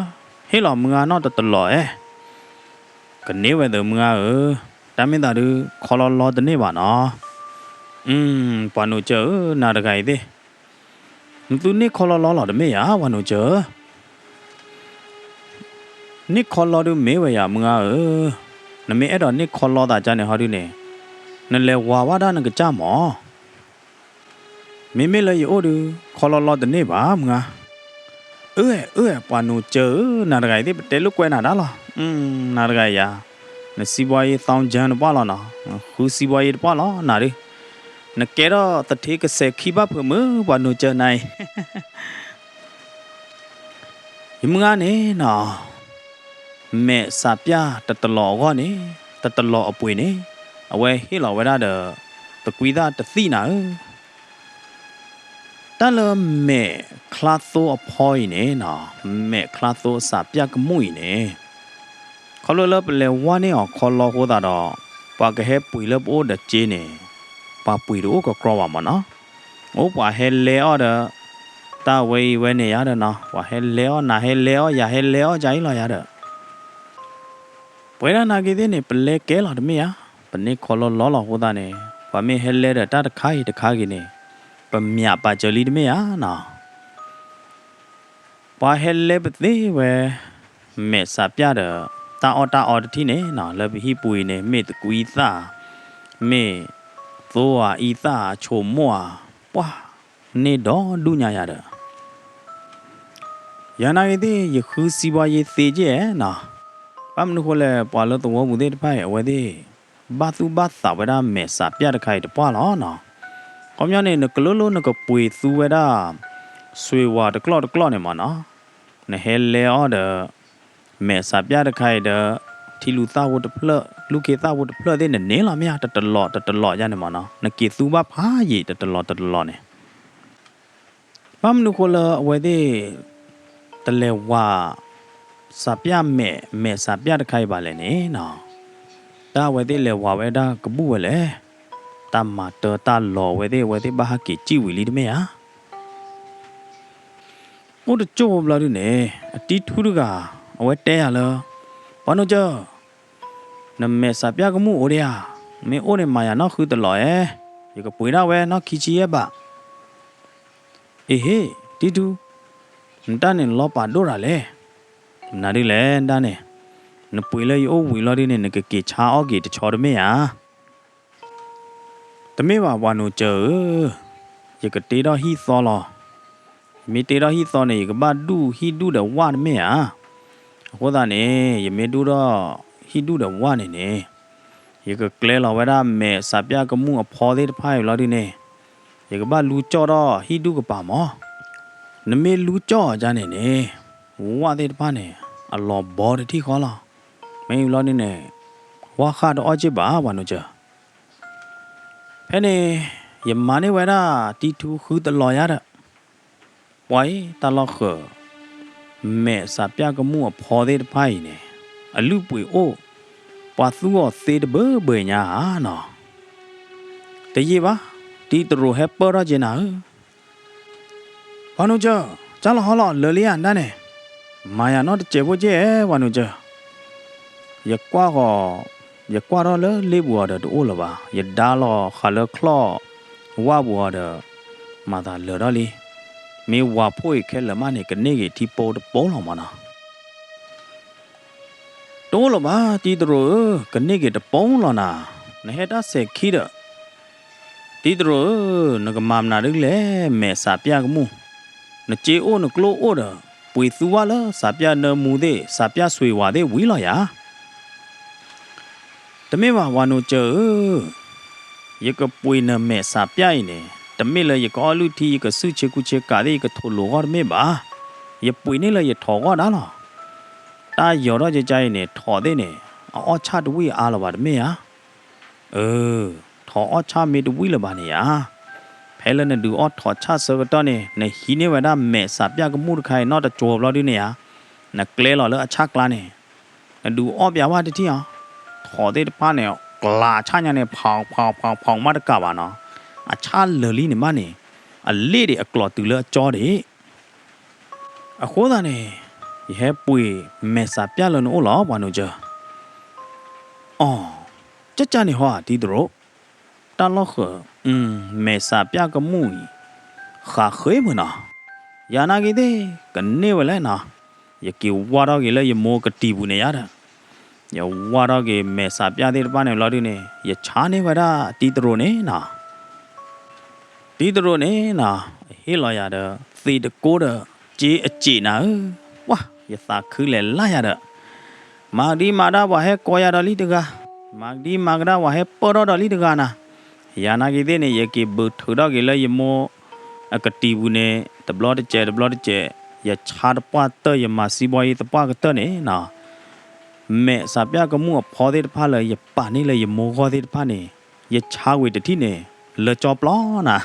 ဟ့ၣ်လီၤမုၢ်ဂၤနီၢ်တတလီၤအဲၣ်, ကန့ၢ်ဝဲသ့ၣ်မုၢ်ဂၤဧၢ, တၢ်မ့ၢ်သးဒုး ခီလီလီတန့ၢ်ဘၣ်နီၤ, ပှၤနိးစၢၤဧၢ နၤတဂၤအံၤသ့ၣ် နသုန့ၢ်ခီလီလီလီၤတမ့ၢ်ဧါ ပှၤနိးစၢၤဧၢ, န့ၢ်ခီလီဒုးမ့ၢ်ဝဲယၤမုၢ်ဂၤဧၢ, နမ့ၢ်အဲၣ်ဒိးန့ၢ်ခီလီသးကါန့ၣ်ဟီဒုးန့ၣ်, နလဲၤဝၤဘၣ်ဒၣ်နကစၢ်မး, မ့မ့ၢ်လၢယအိၣ်ဒုး ခီလီလီတန့ၢ်ဘၣ်မုၢ်ဂၤ, အၢ အၢ ပှၤနိးစၢၤဧၢ နၤတဂၤအံၤသ့ၣ် ပတဲလိာ်ကွဲနၤဒၣ်လီၤ, နၤတဂၤအံၤယၤ, နစံးဘှီယ့ သောင်းကျန်း တပှၢ်လီၤနီၤ, ဃုစံးဘှီယ့တပှၢ်လီၤ နၤဒုး, နကဲထီၣ်သထ့ကစဲးခံဘၣ်ဖုးမုၢ် ပှၤနိးစၢၤနၤအံၤ ယမုၢ်ဂၤန့ၣ်နီၤ, မဲာ်စးပျၢ်တတလီၤအဂီၢ်န့ၣ်, တတလီၤအပှ့ၤန့ၣ်, အဝဲဟ့ၣ်လီၤဝဲဒၣ်ဒီး သကွံာ်သၣ်တသံၣ်နၤဧၢ, တၢ်လၢမဲာ်ချါသိအဖီအံၤန့ၣ်နီၤ, မဲာ်ချါသိအစးပျၢ်ကမူၣ်အံၤန့ၣ်, ခီဖျိလၢပလဲၤဝါန့ၢ်အီၤခီလီအဃိသတးဒီး, ပှၤကဟဲပှ့ၤလၢပအိၣ်ဒီးစ့န့ၣ်, ပှၤပှ့ၤတအိၣ်ကကြီဘၣ်မးနီၤ, အိၣ်ပှၤဟဲလဲအီၣ်ဒီး တၢ်ဝဲအံၤဝဲန့ၣ်ယါဒီးနီၤ, ပှၤဟဲလဲၤအီၣ် နၤဟဲလဲၤအီၣ် ယၤဟဲလဲၤအီၣ် ယၤအံၤလီၤယါဒီး ပဝဲဒၣ်နာ်က့သ့ၣ်န့ၣ် ပလဲကဲလီၤတမ့ၢ်ဧါ, ပန့ၢ်ခီလီလီလီၤအဃိသတးန့ၣ် ပှၤမ့ၢ်ဟဲလဲဒီးတၢ်တခါအံၤတခါဂ့ၤန့ၣ် ပမၠးပာ်စၢၤလံတမ့ၢ်ဧါနီၤ. ပှၤဟဲလဲပသ့ဝဲ မဲာ်ဆးပျၢ်ဒီး တၢ်အီၣ်တၢ်အီတထံၣ်န့ၣ်နီၤ, လၢပဟံၣ်ပူၤအံၤန့ၣ် မ့ၢ်သကွံသၣ်, မ့ၢ်သိအီၤအံသၣ်အဆိမိၣ်ဧါ, ပှၤန့ၢ်ဒီဒူၣ်ညါယၤဒီး ယၤနာ်က့သ့ၣ် ယဃုစံးဘှါယ့သ့က့ၢ်နီၤ. ဘၣ်မနုၤဃိလဲၣ် ပှၤလၢသဝီပူၤသ့ၣ်တဖၣ်အံၤ အဝဲသ့ၣ် ဘၣ်သူၣ်ဘၣ်သးဝဲဒၣ်မဲာ်ဆးပျၢ်တခါအံၤတပှၢ်လီၤနီၤ. ခီပညီန့ၣ် နကလိလိနကပှ့ၤသူဝဲဒၣ် ဆွ့ၤဝၤတကျီၢ်တကျီၢ်န့ၣ်မ့ၢ်နီၤ, နဟဲလဲအီၣ်ဒီး မဲာ်ဆးပျၢ်တခါအံၤဒီး ထံလူၤသၣ်ဖိတဖျၢၣ် လူၢ်ခ့သၣ်ဖိတဖျၢၣ်သ့ၣ် နန့ၢ်လီၤမ့ၢ်ဧါ, တတလီးတတလီးယါန့ၣ်မ့ၢ်နီၤ, နက့ၤသူဘၣ်ဖးယံာ်တတလီးတတလီးန့ၣ် ဘၣ်မနုၤဃိလၢအဝဲသ့ၣ် တလဲၤဝၤ ဆးပျၢ်မဲာ် မဲာ်ဆးပျၢ်တခါအံၤဘၣ်လဲၣ်န့ၣ်နီၤ, တၢ်အဝဲသ့ၣ်လဲၤဝၤဝဲဒၣ်ကဘူၣ်ဝဲလဲၣ်, တၢ်မၤတၢ်တၢ်လီၤဝဲသ့ၣ် အဝဲသ့ၣ်ဘၣ်ဟးက့ၤစံၣ်ဝံၤလံတမ့ၢ်ဧါ. အိၣ်တကၠိၢ်ဖိဘျီဒုန့ၣ် အတံထူတဂၤ အဝဲတဲယၤလၢ ပှၤနိကၢၢ် နမဲာ်ဆးပျၢ်ကမူၣ်အိၣ်ဒံးဧါ, မ့ၢ်အိၣ်န့ၣ် မၤယၤနီၣ်ဃုတလီးဧါ, ယကပှ့ၤဒၣ်ဝဲနီၣ်ခံဆံယဲၢ်ဘး. အ့ဟ့ၣ် တံထူ, နတၢ်န့ၣ်လီၤပာ်ဒိၣ်ရၤလဲၣ်. မနုၤဒ်လဲၣ်တၢ်န့ၣ်, နပှ့ၤလၢယအိၣ်ဝံၤလီၤဒုန့ၣ် နကက့ၤဆါအီၣ်က့ၤတဆီတမ့ၢ်ဧါ. တမ့ၢ်ဘၣ် ပှၤနိကၢၢ်ဧၢ, ယကတ့ထီၣ်ဟံၣ်သီလီၤ. ယမ့ၢ်တ့ထီၣ်ဟံၣ်သီန့ၣ် ယကဘၣ်ဒူၣ်ဟံၣ်ဒူၣ်ဒီးဝၣ်တမ့ၢ်ဧါ. အဃိသတးန့ၣ် ယမ့ၢ်ဒူၣ်ထီၣ်ဟံၣ်ဒူၣ်ဒီးဝၣ်န့ၣ်န့ၣ်, ယကကျဲလီၤဝဲဒၣ်မဲာ်ဆးပျၢ်ကမူၣ်အဖီသ့ၣ်တဖၣ်အံၤလီၤဒုန့ၣ်, ယကဘၣ်လူကၠီၣ်ထီၣ်ဟံၣ်ဒူၣ်ကပၤမး. နမ့ၢ်လူကၠီၣ်အီၤဒ်န့ၣ်န့ၣ်, ဝၣ်သ့ၣ်တဖၣ်န့ၣ် အလီၤဘီတထံၣ်ဃီလီၤ. မ့ၢ်လီၤဒုန့ၣ် ဝၣ်ဃၣ်တအီၣ်က့ၢ်ဘၣ် ပှၤနိကၢၢ်. ဖဲန့ၣ် ယမၤန့ၢ်ဝဲဒၣ်တံထူဃုတလီးယါဒီး, ပှၤအံၤတၢ်လီၢ်ဃၢၤ, မဲာ်ဆးပျၢ်ကမူၣ်အဖီသ့ၣ်တဖၣ်အံၤန့ၣ် အလုၢ်ပှ့ၤအိၣ်, ပှၤသူအီၤသ့တဘၢဘၢညါဧါနီၤ. တယံာ်ဘၣ်, တံတရိးဟဲပၢၢ်ထီၣ်က့ၤနၤဧၢ. ပှၤနိကၢၢ်, ကၢ်လီၤဟီလီၤ လၢာ်လံဧါဒ်န့ၣ်, မၤယၤနီတစဲးဖိက့ၢ် ပှၤနိကၢၢ်. ယကွၢ်ဃီၤ, ယကွၢ်ထီၣ်လၢလ့ပူၤအီၤဒီးတအိၣ်လၢၤဘၣ်, ယဒါလီၤဃာ်လၢချီၣ်ဝၣ်ပူၤအီၤဒီး မၤသးလၢာ်ထီၣ်လံ. မ့ၢ်ဝၤဖိအံၤခဲလၢာ်မးန့ၣ် ကန့ၢ်က့ၤထံပိတပိလီၤမးနီၤ. တအိၣ်လၢၤဘၣ် တံတရိးဧၢ, ကန့ၢ်က့ၤတပိလီၤနၤ, နဟဲတၢ်စဲးခံဒီး တံတရိးဧၢ, နကမၤမနုၤဒ်လဲၣ် မဲာ်ဆးပျၢ်ကမူၣ်, နစ့အိၣ်နကျိအိၣ်ဒီး ပှ့ၤသူဝၣ်လၢဆးပျၢ်နၢမူသ့ၣ် ဆးပျၢ်ဆွ့ၤဝၤသ့ၣ်ဝံၤလီၤယၤ. တမ့ၢ်ဘၣ် ပှၤနိကၢၢ်ဧၢ, ယကပှ့ၤနမဲာ်ဆးပျၢ်အံၤန့ၣ် တမ့ၢ်လၢယကအီၣ်လုၢ်ထံ ယကစုၣ်ဆ့ကူဆ့ကၤသ့ၣ် ယကထိၣ်လိာ်ဂီၢ်တမ့ၢ်ဘၣ်, ယပှ့ၤန့ၢ်လၢယထိၣ်ဂီၢ်ဒၣ်လီၤ. တၢ်ယီၤထီၣ်ကကါအံၤန့ၣ် ထိၣ်သ့ၣ်န့ၣ် အအီၣ်ဆၣ်တဝံၣ်အါလၢၤဘၣ်တမ့ၢ်ဧါ. အၢ, ထိၣ်အီၣ်ဆၣ်မ့ၢ်တဝံၣ်လၢၤဘၣ်န့ၣ်ဧါ, ဖဲလၢနဒုးအီၣ်ထိၣ်ဆၣ်ဆၢကတီၢ်န့ၣ် နဟံးန့ၢ်ဝဲဒၣ်မဲာ်ဆးပျၢ်ကမူၣ်တခါအံၤ နီၣ်တကၠိၤဘျီဒုန့ၣ်ဧါ, နကျဲလီၤလၢအဆၣ်ကျါန့ၣ်, နဒုးအီၣ်ပျးဝၣ်တထံၣ်အီၤ, ထိၣ်သ့ၣ်တဖၣ်န့ၣ် ကျးဆၣ်ညါန့ၣ် ဖီၣ်ဖီၣ်ဖီၣ်ဖီၣ်မးတကးဘၣ်နီၤ, အဆၣ်လၢာ်လံန့ၣ်မးန့ၣ်, အလ့ၣ်ဒံးအကျိၤတုၤလၢအကၠီဒံး အဃိသတးန့ၣ် ယဟဲပှ့ၤမဲာ်ဆးပျၢ်လၢနအိၣ်လီၤ ပှၤနိကၢၢ်. အီ, ကၠၢ်ကၠၢ်န့ၣ်ဟီဧါ တံတရိး, တၢ်လီၢ်ဃၢၤ, မဲာ်ဆးပျၢ်ကမူၣ်အံၤ ဃးဃ့မုာ်နီၤ, ယၤနာ်က့သ့ၣ် ကန့ၢ်ဝဲလဲၣ်နီၤ, ယက့ၤဝၢ်ထီၣ်က့ၤလၢယမိၢ်ကတံၤပူၤန့ၣ်ယါဒီး ယဝၢ်ထီၣ်က့ၤမဲာ်ဆးပျၢ်သ့ၣ်တဖၣ်န့ၣ်လီၤဒုန့ၣ် ယဆါန့ၢ်ဝဲဒၣ်တံတရိးန့ၣ်နီၤ. တံတရိးန့ၣ်နီၤ, အဟ့ၣ်လီၤယၤဒီး သ့ၣ်တကိးဒီး က့အစ့းနၤဧၢ, ပှၤ ယသးခုလဲၤလၢယၤဒီး မၤကဒံမၤဒၣ်ပှၤဟဲကိးယၤဒီးလံတဂၤ, မၤကဒံမၤကဒၣ်ပှၤဟဲပၢၢ်ထီၣ်ဒီးလံတဂၤနၤ, ယၤနာ်က့သ့ၣ်န့ၣ် ယက့ၤဘုးထုးထီၣ်က့ၤလၢယမိၢ်အကတံၤပူၤန့ၣ် တဘျီတစဲးတဘျီတစဲး, ယဆါတပှၢ်တၢၢ် ယမၤစံးဘီယ့သပှၢ်ကတၢၢ်န့ၣ်နီၤ, မဲာ်ဆးပျၢ်ကမူၣ်အဖီသ့ၣ်တဖၣ်လၢယပာ်န့ၢ်လၢယမိၢ်ဂီၢ်သ့ၣ်တဖၣ်န့ၣ် ယဆါဝံၤတထံၣ်န့ၣ် လၢကၠီပျီနၤ.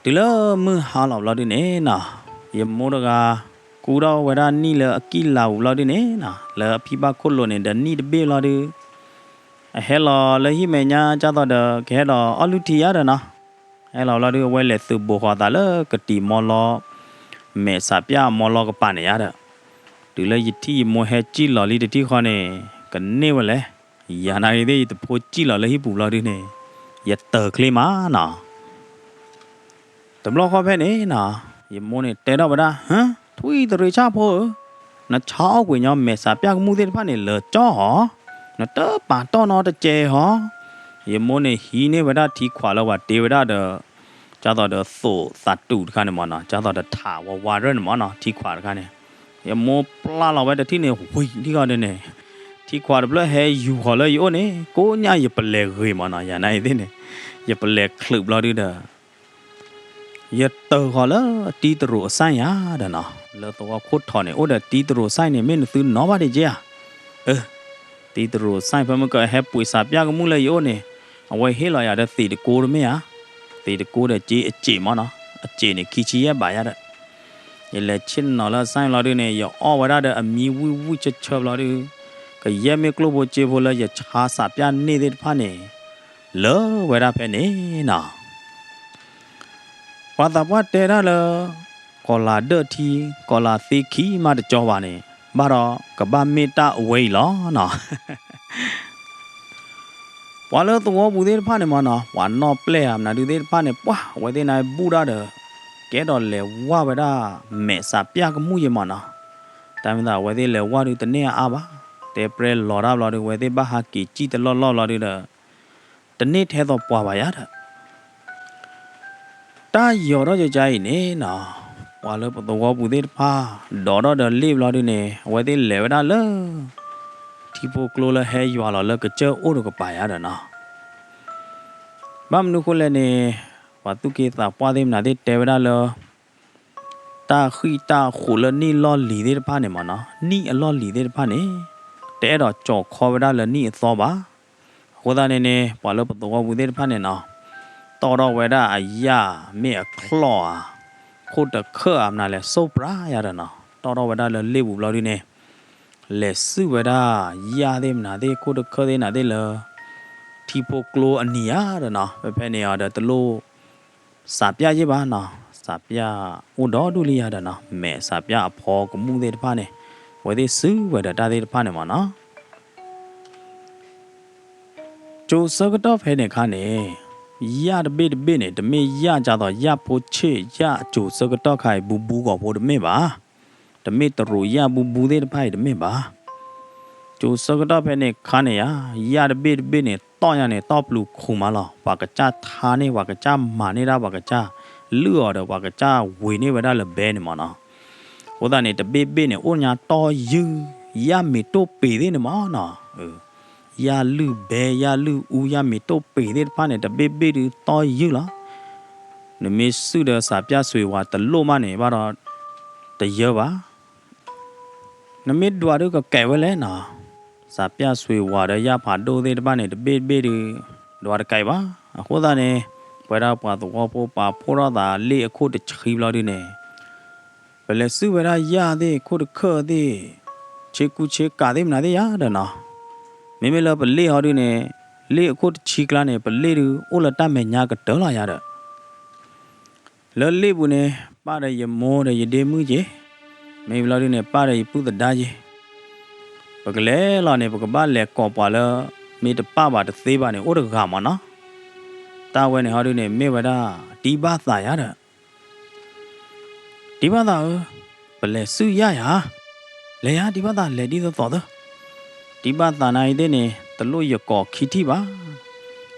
တုၤလၢမုၢ်ဟါလီၤဘျီဒုန့ၣ်နီၤ, ယမိၢ်တဂၤ ကူထီၣ်ဝဲဒၣ်နံၣ်လၢအကံၣ်လၤပူၤဘျီဒုန့ၣ်နီၤ, လၢအဖံဘၣ်ခိၣ်လိၤန့ၣ်ဒီးနံၣ်တဘ့ၣ်လီၤဒု, အဟဲလီၤလၢဟံၣ်မဲာ်ညါကၢ်သိးဒီး ကဟဲဒီးအီၣ်လုၢ်ထံယါဒီးနီၤ, ဟဲလီၤဘျီဒုး အဝဲလဲၤသုးဘူးဃီၤအသးလၢကတံၤမီလီ, မဲာ်ဆးပျၢ်မီလီကပၤန့ၣ်ယါဒီး, တုၤလၢယထံၣ်ယမိၢ်ဟဲစံၣ်လီၤလံတထံၣ်ဃီန့ၣ်, ကန့ၢ်ဝဲလဲၣ်. ယၤနာ်က့ၤသ့ၣ် ယတဖိစံၣ်လီၤလၢဟံၣ်ပူၤဘျီဒုးန့ၣ်, ယတၢၤချ့မးနီၤ. တဘျီဃီဖဲန့ၣ်နီၤ, ယမိၢ်န့ၣ်တဲထီၣ်ဝဲဒၣ်, ဟၢ, ထွံၣ်တရံးဆၣ်ဖိဧၢ, နဆါအီၣ်ကွံာ်ညီမဲာ်ဆးပျၢ်ကမူၣ်သ့ၣ်တဖၣ်န့ၣ် လၢာ်ကၠီၣ်ဧါ, နတပာ်တီၢ်နီတစဲးဧါ. ယမိၢ်န့ၣ်ဟံးန့ၢ်ဝဲဒၣ်ထံခွးလၢ ပှၤတ့ဝဲဒၣ်ဒီး ကၢ်သိးဒီးသိးသးတူာ်တခါန့ၣ်မ့ၢ်နီၤ, ကၢ်သိးဒီးထးဝးဝးရဲၣ်န့ၣ်မ့ၢ်နီၤ, ထံခွးတခါန့ၣ်, ယမိၢ်ပျၢ်လီၤဝဲတထံၣ်န့ၣ် ဝံၤထံၣ်ဃီဒုးန့ၣ်, ထံခွးတဖျၢၣ်ဟဲယူၤဃီၤလၢယအိၣ်န့ၣ် ကိးညါယပလဲၤဂ့ၤမ့ၢ်နီၤ, ယၤနာ်အံၤသ့ၣ်န့ၣ်, ယပလဲၤချုးဘျီဒုးဒီး ယတၢၤဃီၤလၢတံတရိးအစၢ်ယါဒီးနီၤ, လၢသဝီခိၣ်ထီၣ်န့ၣ် အိၣ်ဒီးတံတရိးစၢ်န့ၣ် မ့ၢ်နသုနီၣ်ဘၣ်ဒံးက့ဧါ. အၢ, တံတရိးစၢ်ဖဲမုၢ်ကဟဲပှ့ၤဆးပျၢ်ကမူၣ်လၢယအိၣ်န့ၣ်, အဝဲဟ့ၣ်လီၤယၤဒီးသ့းတကိတမ့ၢ်ဧါ, သ့းတကိဒီးက့အစ့းမ့ၢ်နီၤ, အစ့းန့ၣ်ခံဆံယဲၢ်ဘးယါဒီး, ယလဲၤဆ့ၣ်နီၤလၢအစၢ်လီၤဒုးန့ၣ် ယအီၣ်ဝဲဒၣ်ဒီးအမံဝံၣ်ဝံၣ်ဆၢဆၢဘျီဒုး, ကယဲၢ်မ့ၢ်ကျိၣ်ဖိစ့ဖိလၢယဆါဆးပျၢ်န့ၢ်သ့ၣ်တဖၣ်န့ၣ်, လၢဝဲဒၣ်ဖဲန့ၣ်နီၤ ပှၤသးပှၢ်တဲဒၣ်လၢ ကီၤလၤဒၢၣ်ထံ ကီၤလၤသ့ခံမးတကၠီဘၣ်န့ၣ်, ဘၣ်ဒီးကဘၣ်မ့ၢ်တၢ်အဝဲအံၤလီၤနီၤ. ပှၤလၢသဝီပူၤသ့ၣ်တဖၣ်န့ၣ်မ့ၢ်နီၤ, ပှၤနီၣ်ပျဲၢ်ဧါမနုၤဒုးသ့ၣ်တဖၣ်န့ၣ် ပှၤအဝဲသ့ၣ်န့ၣ်ဘူၣ်ဒၣ်ဒီး ကဲထီၣ်လဲၤဝၢ်ဝဲဒၣ် မဲာ်ဆးပျၢ်ကမူၣ်ယဲမ့ၢ်နီၤ. တၢ်မ့ၢ်သးအဝဲသ့ၣ်လဲၤဝၢ်ဒုးတန့ၢ်အါအါဘၣ်, တဲပျဲလီၤတၢ်ဘျီဒုး အဝဲသ့ၣ်ဘၣ်ဟးက့ၤစံၣ်တလီၢ်လီၢ်ဘျီဒုးဒီး တန့ၢ်ထဲသိးပှၤဘၣ်ယါဒီး တၢ်ယီၤထီၣ်ယကါအံၤန့ၣ်နီၤ, ပှၤလၢပသဝီပူၤသ့ၣ်တဖၣ် ဒိးထီၣ်ဒီးလ့ၣ်ဘျီဒုးန့ၣ် အဝဲသ့ၣ်လဲၤဝဲဒၣ်လၢ ထံဖိကျိလၢဟဲယွၤလီၤလၢကစၢၢ်အိၣ်တကပၤယါဒီးနီၤ. ဘၣ်မနုၤဃိလဲၣ်န့ၣ်, ပှၤသူၣ်က့သးပှၢ်သ့ၣ်မနုၤသ့ၣ်တဲဝဲဒၣ်လၢ တၢ်ဃံၣ်တၢ်ဃိးလၢနံၣ်လီၢ်လံၤသ့ၣ်တဖၣ်န့ၣ်မ့ၢ်နီၤ, နံၣ်အလီၢ်လံၤသ့ၣ်တဖၣ်န့ၣ် တအဲၣ်ဒိးကၠီၤခီဝဲဒၣ်လၢနံၣ်အသီဘၣ်. အဃိသတးန့ၣ်န့ၣ် ပှၤလၢပသဝီပူၤသ့ၣ်တဖၣ်န့ၣ်နီၤ, တီၣ်ထီၣ်ဝဲဒၣ်အယၣ်မ့ၢ်အချီၣ်ဧါ, ခိၣ်တခၢၣ်ဧါမနုၤလဲၣ် စိပြးယါဒီးနီၤ, တီၣ်ထီၣ်ဝဲဒၣ်လၢလ့ၣ်ပူၤဘျီဒုးန့ၣ် လဲၤစုၣ်ဝဲဒၣ်ယၣ်သ့ၣ်မနုၤသ့ၣ် ခိၣ်တခၢၣ်သ့ၣ်နၤသ့ၣ်လၢ ထံဖိကျိအနံၤယါဒီးနီၤ, ဖဲဖဲန့ၣ်အီၤဒီးတလိၣ် စးပျၢ်ယ့ၢ်ဘၣ်နီၤ, စးပျၢ်အိၣ်ဒီဒူၣ်လံယါဒီးနီၤ, မဲာ်စးပျၢ်အဖီကမူၣ်သ့ၣ်တဖၣ်န့ၣ် အဝဲသ့ၣ်စုဝဲဒီးတၢ်သ့ၣ်တဖၣ်န့ၣ်မ့ၢ်နီၤ. ကၠိၤဆၢကတီၢ်ဖဲန့ၣ်ခါန့ၣ်, ယၣ်တဘ့ၣ်တဘ့ၣ်န့ၣ် တမ့ၢ်ယၣ်ကၢ်သိးယၣ်ဖိဆ့ၣ် ယၣ်ကၠိၤဆၢကတီၢ်ခါအံၤ ဘူးဘူးဂီၤဖိတမ့ၢ်ဘၣ်, တမ့ၢ်တရူးယၣ်ဘူးဘူးသ့ၣ်တဖၣ်အံၤတမ့ၢ်ဘၣ်. ကၠိၤဆၢကတီၢ်ဖဲန့ၣ်ခါန့ၣ်ဧါ, ယၣ်တဘ့ၣ်တဘ့ၣ်န့ၣ် တီၢ်ညါန့ၣ် တီၢ်ပျူၤခူၤမးလီၤ, ပှၤကစၢ်ထါန့ၢ် ပှၤကစၢ်မၤန့ၢ်ဒၣ် ပှၤကစၢ်လုၢ်အီၤဒီး ပှၤကစၢ်ဝ့ၤန့ၢ်ဝဲဒၣ်လၢဘဲန့ၣ်မ့ၢ်နီၤ. အဃိသတးန့ၣ် တဘ့ၣ်ဘ့ၣ်န့ၣ် အိၣ်ညါတီၢ်ယုၢ်, ယၣ်မ့ၤတိၢ်ပ့ၤသ့ၣ်န့ၣ်မ့ၢ်နီၤ. ယၣ်လုၢ်ဘဲ ယၣ်လုၢ်အူ ယၣ်မ့ၤတိၢ်ပ့ၤသ့ၣ်တဖၣ်န့ၣ် တဘ့ၣ်ဘ့ၣ်ဒုးတီၢ်ယုၢ်လီၤ. နမ့ၢ်စုၣ်ဒီးစးပျၢ်စွ့ၤဝၤတလိၣ်မးန့ၣ် ဘၣ်ဒီး တယၢဘၣ်. နမ့ၢ်ဒွးဒုးကကဲးဝဲလဲၣ်နီၤ. စးပျၢ်စွ့ၤဝၤဒီးယၣ်ဖးဒိၣ်သ့ၣ်တဖၣ်န့ၣ် တဘ့ၣ်တဘ့ၣ်ဒုး ဒွးတကဲးဘၣ်. အဃိသတးန့ၣ် ပဝဲဒၣ်ပှၤသဝီဖိပာ်ဖှိၣ်ထီၣ်သးလ့ၣ်အခိၣ်တဆံဘျီဒုးန့ၣ် ပလဲၤစုၣ်ဝဲဒၣ်ယၣ်သ့ၣ် ခိၣ်တခၢၣ်သ့ၣ် ဆ့ကူဆ့ကၤသ့ၣ်မနုၤသ့ၣ်ယါဒီးနီၤ. မ့မ့ၢ်လၢပလ့ၣ်ဟီဒုးန့ၣ် လ့ၣ်အခိၣ်တဆံကျါန့ၣ် ပလ့ၣ်ဒုးအိၣ်လၢတၢ်မဲာ်ညါကတၢၢ်လီၤယါဒီး လၢလ့ၣ်ပူၤန့ၣ် ပၢ်ဒီးယမိၢ်ဒီးယဒ့မုၣ်က့ၤ, မ့ၢ်ဘျီဒုးန့ၣ် ပၢ်ဒီးယပုၢ်သဒါက့ၤ, ပကလဲၤလီၤန့ၣ် ပကဘၣ်လဲၤကိးပှၤလၢ မ့ၢ်တပၢ်ဘၣ်တသ့ဘၣ်န့ၣ် အိၣ်တဂၤမ့ၢ်နီၤ. တၢ်ဝဲန့ၣ်ဟီဒုးန့ၣ် မ့ၢ်ဝဲဒၣ် တံၤဘၣ်သးယါဒီး တံၤဘၣ်သးဧၢ, ပလဲၤစုၣ်ယၣ်ယၤ, လဲၤယၤ တံၤဘၣ်သး လဲၤဒ်သိးသိးသၢ. တံၤဘၣ်သးနၤအံၤသ့ၣ်န့ၣ် တလိၣ်ယကိးခံထံၣ်ဘၣ်.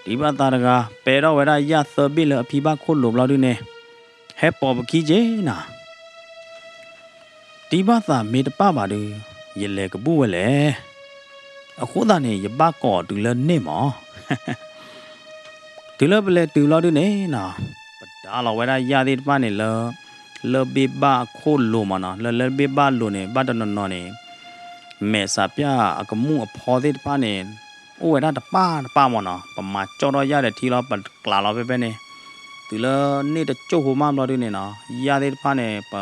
တံၤဘၣ်သးတဂၤ ပဲထီၣ်ဝဲဒၣ်ယၣ်သၢဘ့ၣ်လၢအဖံဘၣ်ခိၣ်လိၤဘျီဒုးန့ၣ် ဟဲပိာ်ပခံက့ၤနၤ. တံၤဘၣ်သးမ့ၢ်တပၢ်ဘၣ်ဒုး ယလဲၤကဘူၣ်ဝဲလဲၣ်. အဃိသတးန့ၣ် ယဘၣ်ကိးတုၤလၢန့ၣ်မး တုၤလၢပလဲၤတုၤဘျီဒုးန့ၣ် ပဒါလီၤဝဲဒၣ်ယၣ်သ့ၣ်တဖၣ်န့ၣ်လၢ လၢၢ်ဘ့ၣ်ဘၣ်အခိၣ်လိၤမးနီၤ, လၢလၢၢ်ဘ့ၣ်ဘၣ်လိၤန့ၣ် ဘၣ်တနီၤနီၤန့ၣ် မဲာ်စးပျၢ်အကမူၣ်အဖီသ့ၣ်တဖၣ်န့ၣ် အိၣ်ဝဲဒၣ်တပၢ်တပၢ်မးနီၤ, ပမၤကၠီၣ်ထီၣ်ယၣ်ဒီးထံလီၤ ပကျးလီၤဖဲဖဲန့ၣ်, တုၤလၢန့ၣ်တကၠိၢ်ဖိမးဘျီဒုးန့ၣ်နီၤ, ယၣ်သ့ၣ်တဖၣ်န့ၣ် ပ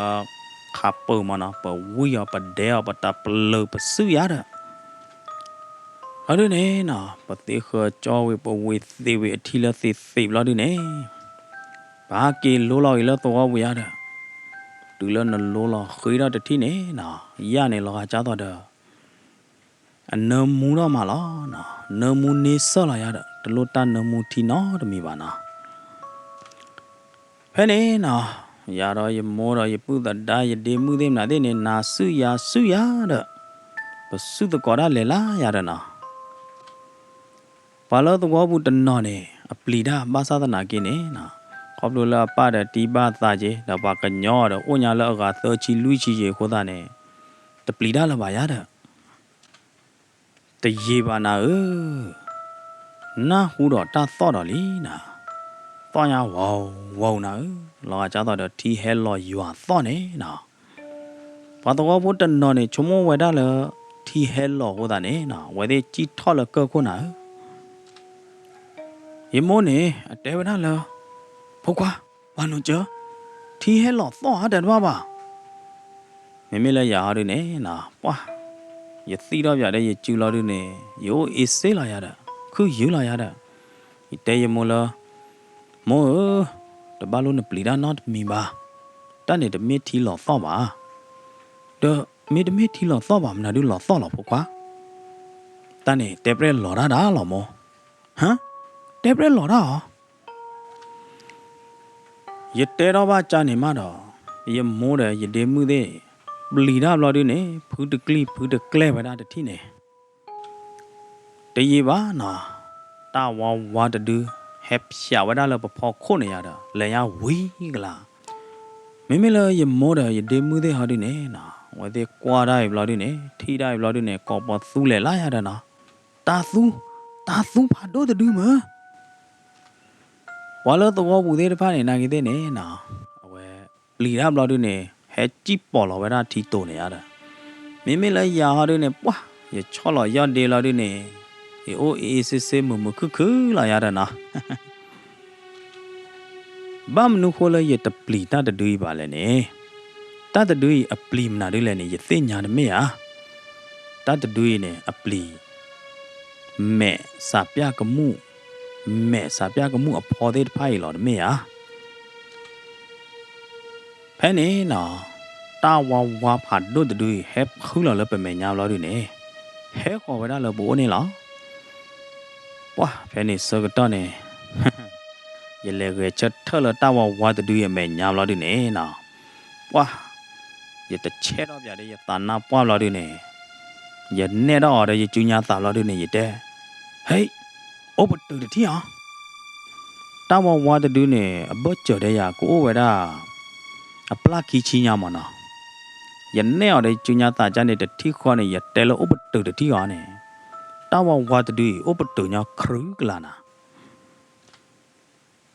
ခးပၢၤမးနီၤ, ပဝံအီၤ ပဒဲအီၤ ပတၢ်ပလၢၤ ပစုၣ်ယၤဒီး ဘျီဒုးန့ၣ်နီၤ, ပသ့ဃၢၤကၠီဝံၤ ပဝ့ၤသ့ဝံၤအထံလၢသ့သ့ဘျီဒုးန့ၣ် ပဟးက့ၤလိလီၤက့ၤလၢသဝီပူၤယါဒီး, တုၤလၢနလိလီၤဃ့ထီၣ်တထံၣ်န့ၣ်နီၤ, ယၣ်န့ၣ်လီၤဂာ်ကၢ်သိးဒီး အနၢမူထီၣ်မးလီၤ. နၢမူန့ဆၢၣ်လီၤယါဒီး တလိၣ်တၢ်နၢမူထံနီတမံၤဘၣ်နီၤ. ဖဲန့ၣ်နီၤ, ယၤဒီးယမိၢ်ဒီးယပုၢ်သဒါ ယဒ့မုၣ်သ့ၣ်မနုၤသ့ၣ်န့ၣ် နၤဆူၣ်ယၤဆူၣ်ယၤဒီး ပစူၢ်သကိးတၢ်လဲၤလၢယၤဒီးနီၤ. ပှၤလၢသဝီပူၤတနီၤန့ၣ် အပျံၤတၢ်ဘၣ်ဆၣ်သနာ်က့န့ၣ်နီၤ, ခီဖျိလၢအပၢ်ဒီးတံၢ်ဘၣ်သးက့ၤ ဒီးပှၤကညီဒီးအိၣ်ညါလၢအဂၤသၢဆံလွံၢ်ဆံက့ၤအဃိသတးန့ၣ်, တပျံၤတၢ်လၢၤဘၣ်ယါဒီး တယံာ်ဘၣ်နၤဧၢ, နၢ်ဟူဒီးတၢ်သီၣ်ဒီးလံနၤ, သီၣ်ညါဝီၤဝီၤနၤဧၢ, လီၤဂာ်ကၢ်သိးဒီးထံဟဲလီၤယွၤသီၣ်န့ၣ်နီၤ. ပှၤသဝီဖိတနီၤန့ၣ် ဆိကမိၣ်ဝဲဒၣ်လၢ ထံဟဲလီၤအဃိသတးန့ၣ်နီၤ, အဝဲသ့ၣ်စံၣ်ထီၣ်လၢကၢၢ်ခိၣ်နၤဧၢ. ယမိၢ်န့ၣ် အတဲဝဲဒၣ်လၢ ဖိခွါ, ပှၤနီၤစၢၤ, ထံဟဲလီၤသီၣ်ဧါ တဲတဘၣ်ဘၣ်. မ့မ့ၢ်လၢယၤဟီဒုန့ၣ်နီၤ, ပှၢ်, ယသံၣ်ထီၣ်ပၠးဒီးယစုလီၤဒုန့ၣ် ယအိၣ်အ့စ့လီၤယၤဒီး ခုၣ်ယုၢ်လီၤယၤဒီး ယတဲယမိၢ်လၢ မိၢ်ဧၢ, တဘၣ်လိၣ်နပျံၤတၢ်နီတမံၤဘၣ်. တၢ်န့ၣ်တမ့ၢ်ထံလီၤသီၣ်ဘၣ်. ဒီးမ့တမ့ၢ်ထံလီၤသီၣ်ဘၣ် မနုၤဒုလီၤသီၣ်လီၤဖိခွါ. တၢ်န့ၣ်တဲပျဲၢ်လီၤတၢ်ဒၣ်လီၤမိၢ်. ဟါ, တဲပျဲၢ်လီၤတၢ်ဧါ. ယတဲထီၣ်ဘၣ်ကၢ်န့ၣ်မးဒီး ယမိၢ်ဒီးယဒ့မုၣ်သ့ၣ် ပျံၤတၢ်ဘျီဒုန့ၣ် ဖုတကျံၢ်ဖုတကျဲၢ်ဝဲဒၣ်တထံၣ်န့ၣ် တယံာ်ဘၣ်နီၤ, တၢ်ဝါဝါတဒု ဟဲဖျးဝဲဒၣ်လၢပဖီခိၣ်န့ၣ်ယါဒီး လဲၤညါဝံၤကလါ. မ့မ့ၢ်လၢယမိၢ်ဒီးယဒ့မုၣ်သ့ၣ်ဟီဒုန့ၣ်နီၤ, အဝဲသ့ၣ်ကွၢ်တၢ်အံၤဘျီဒုန့ၣ် ထံၣ်တၢ်အံၤဘျီဒုန့ၣ် ကိးပသူလဲၤလၢယါဒီးနီၤ, တၢ်သူ, တၢ်သူဖးဒိၣ်တဒုမၢ်. ပှၤလၢသဝီပူၤသ့ၣ်တဖၣ်န့ၣ် နာ်က့သ့ၣ်န့ၣ်နီၤ, အဝဲ ပျံၤတၢ်ဘျီဒုန့ၣ် ဟဲစံၣ်ပိာ်လီၤဝဲဒၣ်ထံတိၤန့ၣ်ယါဒီး, မ့မ့ၢ်လၢယၤဟီဒုန့ၣ် ပှၢ်, ယဆီၣ်လီၤယီၢ်ဒ့လီၤဒုန့ၣ်, ယအိၣ်အ့အ့စ့စ့မုာ်မုာ်ခုၣ်ခုၣ်လီၤယါဒီးနီၤ. ဘၣ်မနုၤဃိလၢယတပျံၤတၢ်တဒုအံၤဘၣ်လဲၣ်န့ၣ်, တၢ်တဒုအံၤအပျံၤမနုၤဒ်လဲၣ်န့ၣ် ယသ့ၣ်ညါတမ့ၢ်ဧါ. တၢ်တဒုအံၤန့ၣ် အပျံၤ မဲာ်စးပျၢ်ကမူၣ်, မဲာ်စးပျၢ်ကမူၣ်အဖီသ့ၣ်တဖၣ်အံၤလီၤတမ့ၢ်ဧါ. ဖဲန့ၣ်နီၤ, တၢ်ဝါဝါဖးဒိၣ်တဒုအံၤ ဟဲဖုလီၤလၢပမဲာ်ညါဘျီဒုန့ၣ်, ဟဲဃီၤဝဲဒၣ်လၢပအိၣ်န့ၣ်လီၤ. ပှၢ်, ဖဲန့ၣ်ဆၢကတီၢ်န့ၣ် ယလဲၤဂဲၤဆၢထၢၣ်လၢတၢ်ဝါဝါတဒုအံၤအမဲာ်ညါဘျီဒုန့ၣ်နီၤ, ပှၢ်, ယတဆဲးထီၣ်ပၠးဒီးယသးနါပှၢ်ဘျီဒုန့ၣ်, ယနဲၣ်ထီၣ်အီၤဒီးယစုညါသးဘျီဒုန့ၣ် ယတဲ, ဟဲ, အိၣ်ပတုာ်တထံၣ်ဧါ. တၢ်ဝါဝါတဒုန့ၣ် အဘၢၣ်စၢၤဒီးယၤကအိၣ်ဝဲဒၣ် အပျၢ်ခံဆံညါမးနီၤ. ယနဲၣ်အီၤဒီးယစုညါသးကၢ်န့ၣ်တထံၣ်ဃီန့ၣ် ယတဲလၢအိၣ်ပတုာ်တထံၣ်အီၤန့ၣ်, တၢ်ဝါဝါတဒုအံၤ အိၣ်ပတုာ်ညီခရုကလးနၤ.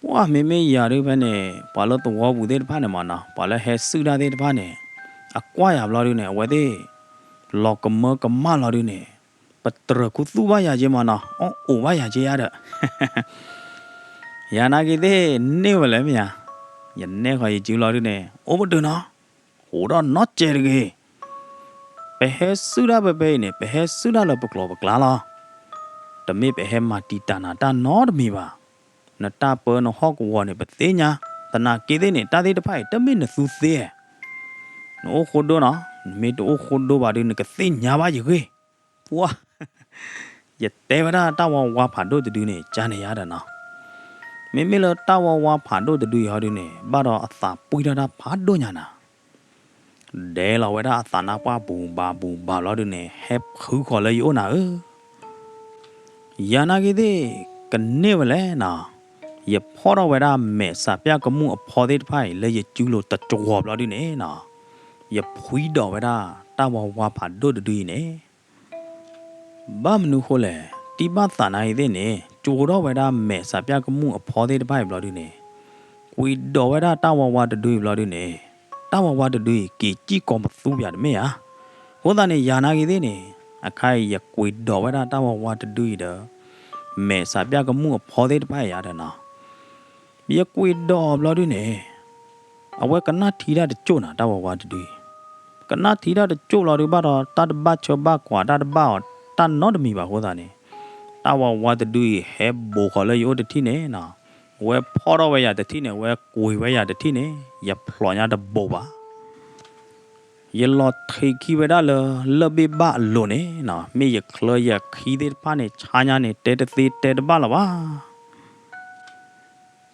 ပှၢ်မ့မ့ၢ်ယၤဒုဖဲန့ၣ် ပှၤလၢသဝီပူၤသ့ၣ်တဖၣ်န့ၣ်မးနီၤ, ပှၤလၢဟဲစုၣ်တၢ်သ့ၣ်တဖၣ်န့ၣ်, အကွၢ်ယၤဘျီဒုန့ၣ် အဝဲသ့ၣ် လီၤကမၢကမၣ်လီၤဒုန့ၣ်, ပတြၢၤခူသူၣ်ဘၣ်ယၤက့မးနီၤ, အီၣ်အိးဘၣ်ယၤက့ယါဒီး ယၤနာ်က့သ့ၣ် န့ၢ်ဝဲလဲၣ်မ့ၢ်ဧါ. ယနဲၣ်ဃီၤယစုလီၤဒုန့ၣ် အိၣ်ပတုာ်နီၤ, ဟူးထီၣ်နီတစဲးတဂ့ၤ. ပဟဲစုၣ်တၢ်ဖဲဖဲအံၤန့ၣ် ပဟဲစုၣ်တၢ်လၢပကျိာ်ပကျါလီၤ. တမ့ၢ်ပဟဲမၤတံာ်တာ်နၤတၢ်နီတမံၤဘၣ်. နတၢ်ပၢနဟီၣ်ကဝီၤန့ၣ် ပသ့ၣ်ညါ, သနာ်က့သ့ၣ်န့ၣ် တၢ်သ့ၣ်တဖၣ်အံၤ တမ့ၢ်နသူသ့. နအိၣ်ဃိဒိၣ်နီၤ, နမ့ၢ်တအိၣ်ဃိဒိၣ်ဘၣ်ဒု နကသ့ၣ်ညါဘၣ်ယဂ့ၢ်. ပှၢ်, ယတဲဝဲဒၣ်တၢ်ဝါဝါဖးဒိၣ်တဒုန့ၣ် ကၢ်န့ၣ်ယါဒီးနီၤ. မ့မ့ၢ်လၢတၢ်ဝါဝါဖးဒိၣ်တဒုအံၤဟီဒုန့ၣ် ဘၣ်ဒီးအသးပှံၢ်ထီၣ်တၢ်ဖးဒိၣ်ညါနၤ. ဒဲးလီၤဝဲဒၣ်အသးနါပှၢ်ဘူးဘးဘူးဘးဘျီဒုန့ၣ် ဟဲဖုဃီၤလၢယအိၣ်နၤဧၢ. ယၤနာ်က့သ့ၣ် ကန့ၢ်ဝဲလဲၣ်နီၤ. ယဖီၣ်ထီၣ်ဝဲဒၣ်မဲာ်စးပျၢ်ကမူၣ်အဖီသ့ၣ်တဖၣ်အံၤ လၢယစုလိၤတကဝီၤဘျီဒုန့ၣ်နီၤ, ယဖှံဒိးဝဲဒၣ်တၢ်ဝါဝါဖးဒိၣ်တဒုအံၤန့ၣ် ဘၣ်မနုၤဃိလဲၣ်, တံၢ်ဘၣ်သးနာ်အံၤသ့ၣ်န့ၣ် ကၠိထီၣ်ဝဲဒၣ်မဲာ်စးပျၢ်ကမူၣ်အဖီသ့ၣ်တဖၣ်အံၤဘျီဒုန့ၣ်, ကွံာ်ဒိးဝဲဒၣ်တၢ်ဝါဝါတဒုအံၤဘျီဒုန့ၣ်, တၢ်ဝါဝါတဒုအံၤ က့ၤစံၣ်ကိးမသူပၠးတမ့ၢ်ဧါ. အဃိသတးန့ၣ် ယၤနာ်က့သ့ၣ်န့ၣ်, အခါအံၤယကွံာ်ဒိးဝဲဒၣ်တၢ်ဝါဝါတဒုအံၤဒီး မဲာ်စးပျၢ်ကမူၣ်အဖီသ့ၣ်တဖၣ်အံၤယၤဒီးနီၤ, ယကွံာ်ဒိးဘျီဒုန့ၣ် အဝဲကနၣ်ထံတၢ်တကၠိၢ်နၤ တၢ်ဝါဝါတဒုအံၤ, ကနၣ်ထံတၢ်တကၠိၢ်ဘျီဒုဘၣ်ဒီး တၢ်တဘၣ်ဆၢဘၣ်ကွၢ် တၢ်တဘၣ်အီၤတၢ်နီတမံၤဘၣ်အဃိသတးန့ၣ်, တၢ်ဝါဝါတဒုအံၤ ဟဲဘိးဃီၤလၢယအိၣ်တထံၣ်န့ၣ်နီၤ, အဝဲဖီၣ်ထီၣ်ဝဲယၤတထံၣ်န့ၣ် အဝဲကွံာ်ဝဲယၤတထံၣ်န့ၣ် ယဖျိးညါတဘိးဘၣ်. ယလီၤထံးခံဝဲဒၣ်လၢ လၢၢ်ဘ့ၣ်ဘၣ်အလိၤန့ၣ်နီၤ, မ့ၢ်ယချၢယခံသ့ၣ်တဖၣ်န့ၣ် ဆါညါန့ၣ် တဲတသ့တဲတဘၣ်လၢၤဘၣ်.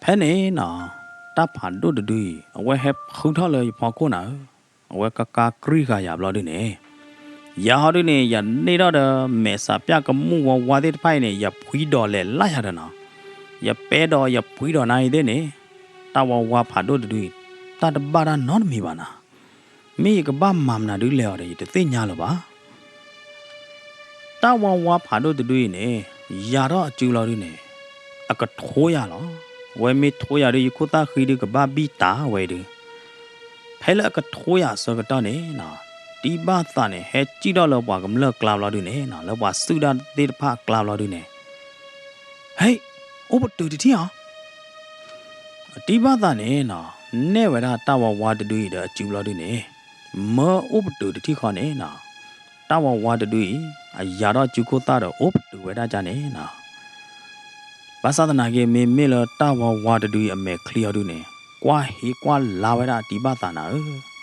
ဖဲန့ၣ်နီၤ, တၢ်ဖးဒိၣ်တဒုအံၤ အဝဲဟဲဖုထီၣ်လၢယဖီခိၣ်နၤဧၢ, အဝဲကကါကြံၢ်ဃာ်ယၤဘျီဒုန့ၣ်, ယၤဟီဒုန့ၣ် ယန့ၢ်ထီၣ်ဒီး မဲာ်ဆးပၠၣ်ကမူၣ်ဝါဝါသ့ၣ်တဖၣ်အံၤန့ၣ် ယဖှံဒီးလဲၤလၢယၤဒီးနီၤ, ယပဲဒီးယဖှံဒီးနၤအံၤသ့ၣ်န့ၣ်, တၢ်ဝါဝါဖးဒိၣ်တဒုအံၤ တၢ်တဘၣ်တၢ်နီတမံၤဘၣ်နၤ, မ့ၢ်ယကဘၣ်မၤမနုၤဒုလဲၣ်အီၤဒီး ယတသ့ၣ်ညါလၢၤဘၣ်. တၢ်ဝါဝါဖးဒိၣ်တဒုအံၤန့ၣ်, ယၤထီၣ်အစုလီၤဒုန့ၣ်, အကထိယၤလီၤ. အဝဲမ့ၢ်ထိယၤဒု ယခိၣ်သၣ်ဃံဒုကဘၣ်ဘံၣ်တၢ်ဝဲဒု. ဖဲလၢအကထိယၤအဆၢကတီၢ်န့ၣ်, တံၤဘၣ်သးန့ၣ် ဟဲစံၣ်ထီၣ်လၢပှၤကမျၢၢ်အကျါဘျီဒုန့ၣ်, လၢပှၤစုၣ်တၢ်သ့ၣ်တဖၣ်အကျါဘျီဒုန့ၣ်, ဟဲ, အိၣ်ပတုာ်တထံၣ်အီၤ. အတံၤဘၣ်သးန့ၣ်, နဲၣ်ဝဲဒၣ်တၢ်ဝါဝါတဒုအံၤဒီးအစုဘျီဒုန့ၣ်, မၢအိၣ်ပတုာ်တထံၣ်ဃီန့ၣ်, တၢ်ဝါဝါတဒုအံၤ အယၤထီၣ်စုခိၣ်သၣ်ဒီးအိၣ်ပတုာ်ဝဲဒၣ်ကန့ၣ်, ဘၣ်ဆၣ်သနာ်က့ မ့မ့ၢ်လၢတၢ်ဝါဝါတဒုအံၤအမဲာ်ချံအီၤဒုန့ၣ်, ကွၢ်ဟ့ကွၢ်လါဝဲဒၣ်တံၤဘၣ်သးနၤဧၢ.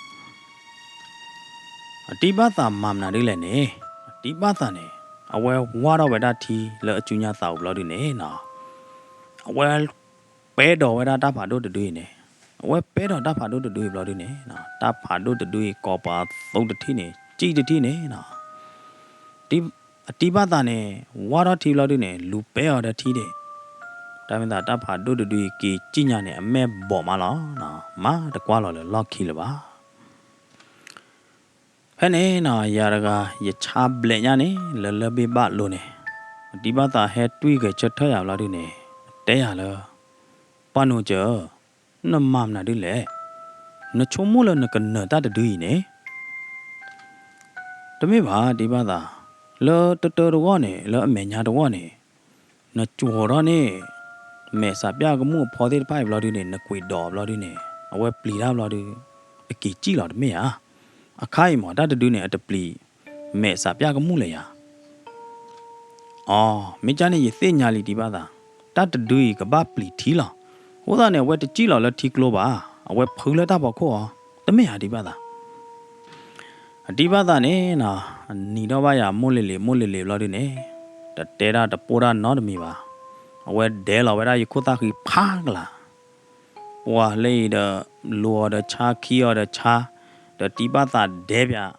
အတံၤဘၣ်သးမၤမနုၤဒ်လဲၣ်န့ၣ်, အတံၤဘၣ်သးန့ၣ်, အဝဲဝါထီၣ်ဝဲဒၣ်ထံလၢအစုညါသးအိၣ်ဘျီဒုန့ၣ်, အဝဲပဲဒီးဝဲဒၣ်တၢ်ဖးဒိၣ်တဒုအံၤန့ၣ်, အဝဲပဲဒီးတၢ်ဖးဒိၣ်တဒုအံၤဘျီဒုန့ၣ်, တၢ်ဖးဒိၣ်တဒုအံၤကိးပသူတထံၣ်န့ၣ် စံၣ်တထံၣ်န့ၣ်, အတံၤဘၣ်သးန့ၣ် ဝါထီၣ်ထံဘျီဒုန့ၣ် လူၤပဲအီၤဒီးထံဒ့ၣ်, တၢ်မ့ၢ်သးတၢ်ဖးဒိၣ်တဒုအံၤက့ၤစံၣ်ညါန့ၣ် အမဲၢ်ဘီးမးလီၤ, မၤတကွၢ်လီၤလၢလီၢ်ခံလၢၤဘၣ်. ဖဲန့ၣ်နီၤ ယၤတဂၤ ယဆါဘျဲးညါန့ၣ် လၢလၢၢ်ဘ့ၣ်ဘၣ်လိၤန့ၣ်, အတံၤဘၣ်သးဟဲတွံၢ်ဂဲၤဆၢထၢၣ်ယၤဘျီဒုန့ၣ်, တဲယၤလၢ, ပှၢ်နိစၢၤ, နမၤမနုၤဒ်လဲၣ်, နဆိကမိၣ်လၢနကနၢၤတၢ်တဒုအံၤန့ၣ်, တမ့ၢ်ဘၣ်တံၤဘၣ်သး, လၢတတၢတဂီၢ်န့ၣ် လၢအမဲာ်ညါတဂီၢ်န့ၣ်, နကၠီၤထီၣ်န့ၣ် မဲာ်ဆးပၠၣ်ကမူၣ်အဖီသ့ၣ်တဖၣ်အံၤဘျီဒုန့ၣ် နကွံာ်ဒိးဘျီဒုန့ၣ် အဝဲပျံၤတၢ်ဘျီဒု, အက့ၤစံၣ်လီၤတမ့ၢ်ဧါ. အခါအံၤမ့ၢ်တၢ်တဒုန့ၣ် အတပျံၤ မဲာ်ဆးပၠၣ်ကမူၣ်လၢၤယၤ. အိ, မ့ၢ်ကၢ်န့ၣ် ယသ့ၣ်ညါလံတံၤဘၣ်သး, တၢ်တဒုအံၤကဘၣ်ပျံၤထံလီၤ. အဃိသတးန့ၣ် အဝဲတစံၣ်လီၤလၢထံကျိဘၣ်, အဝဲဖုလၢတၢ်ဖီခိၣ်အီၤ, တမ့ၢ်ဧါတံၤဘၣ်သး. အတံၤဘၣ်သးန့ၣ်နီၤ, နံၤထီၣ်ဘၣ်ယၤ မိၢ်လ့ၤလ့ၤမိၢ်လ့ၤလ့ၤဘျီဒုန့ၣ်, တတဲတၢ်တပိၢ်တၢ်နီတမံၤဘၣ်. အဝဲဒဲးလီၤဝဲဒၣ်ယခိၣ်သၣ်ဃံဖးကလၤ, ပှၤလၢအံၤဒီး လူၤအီၤဒီးဆါ ခံအီၤဒီးဆါ, ဒီးတံၤဘၣ်သးဒဲးပၠး,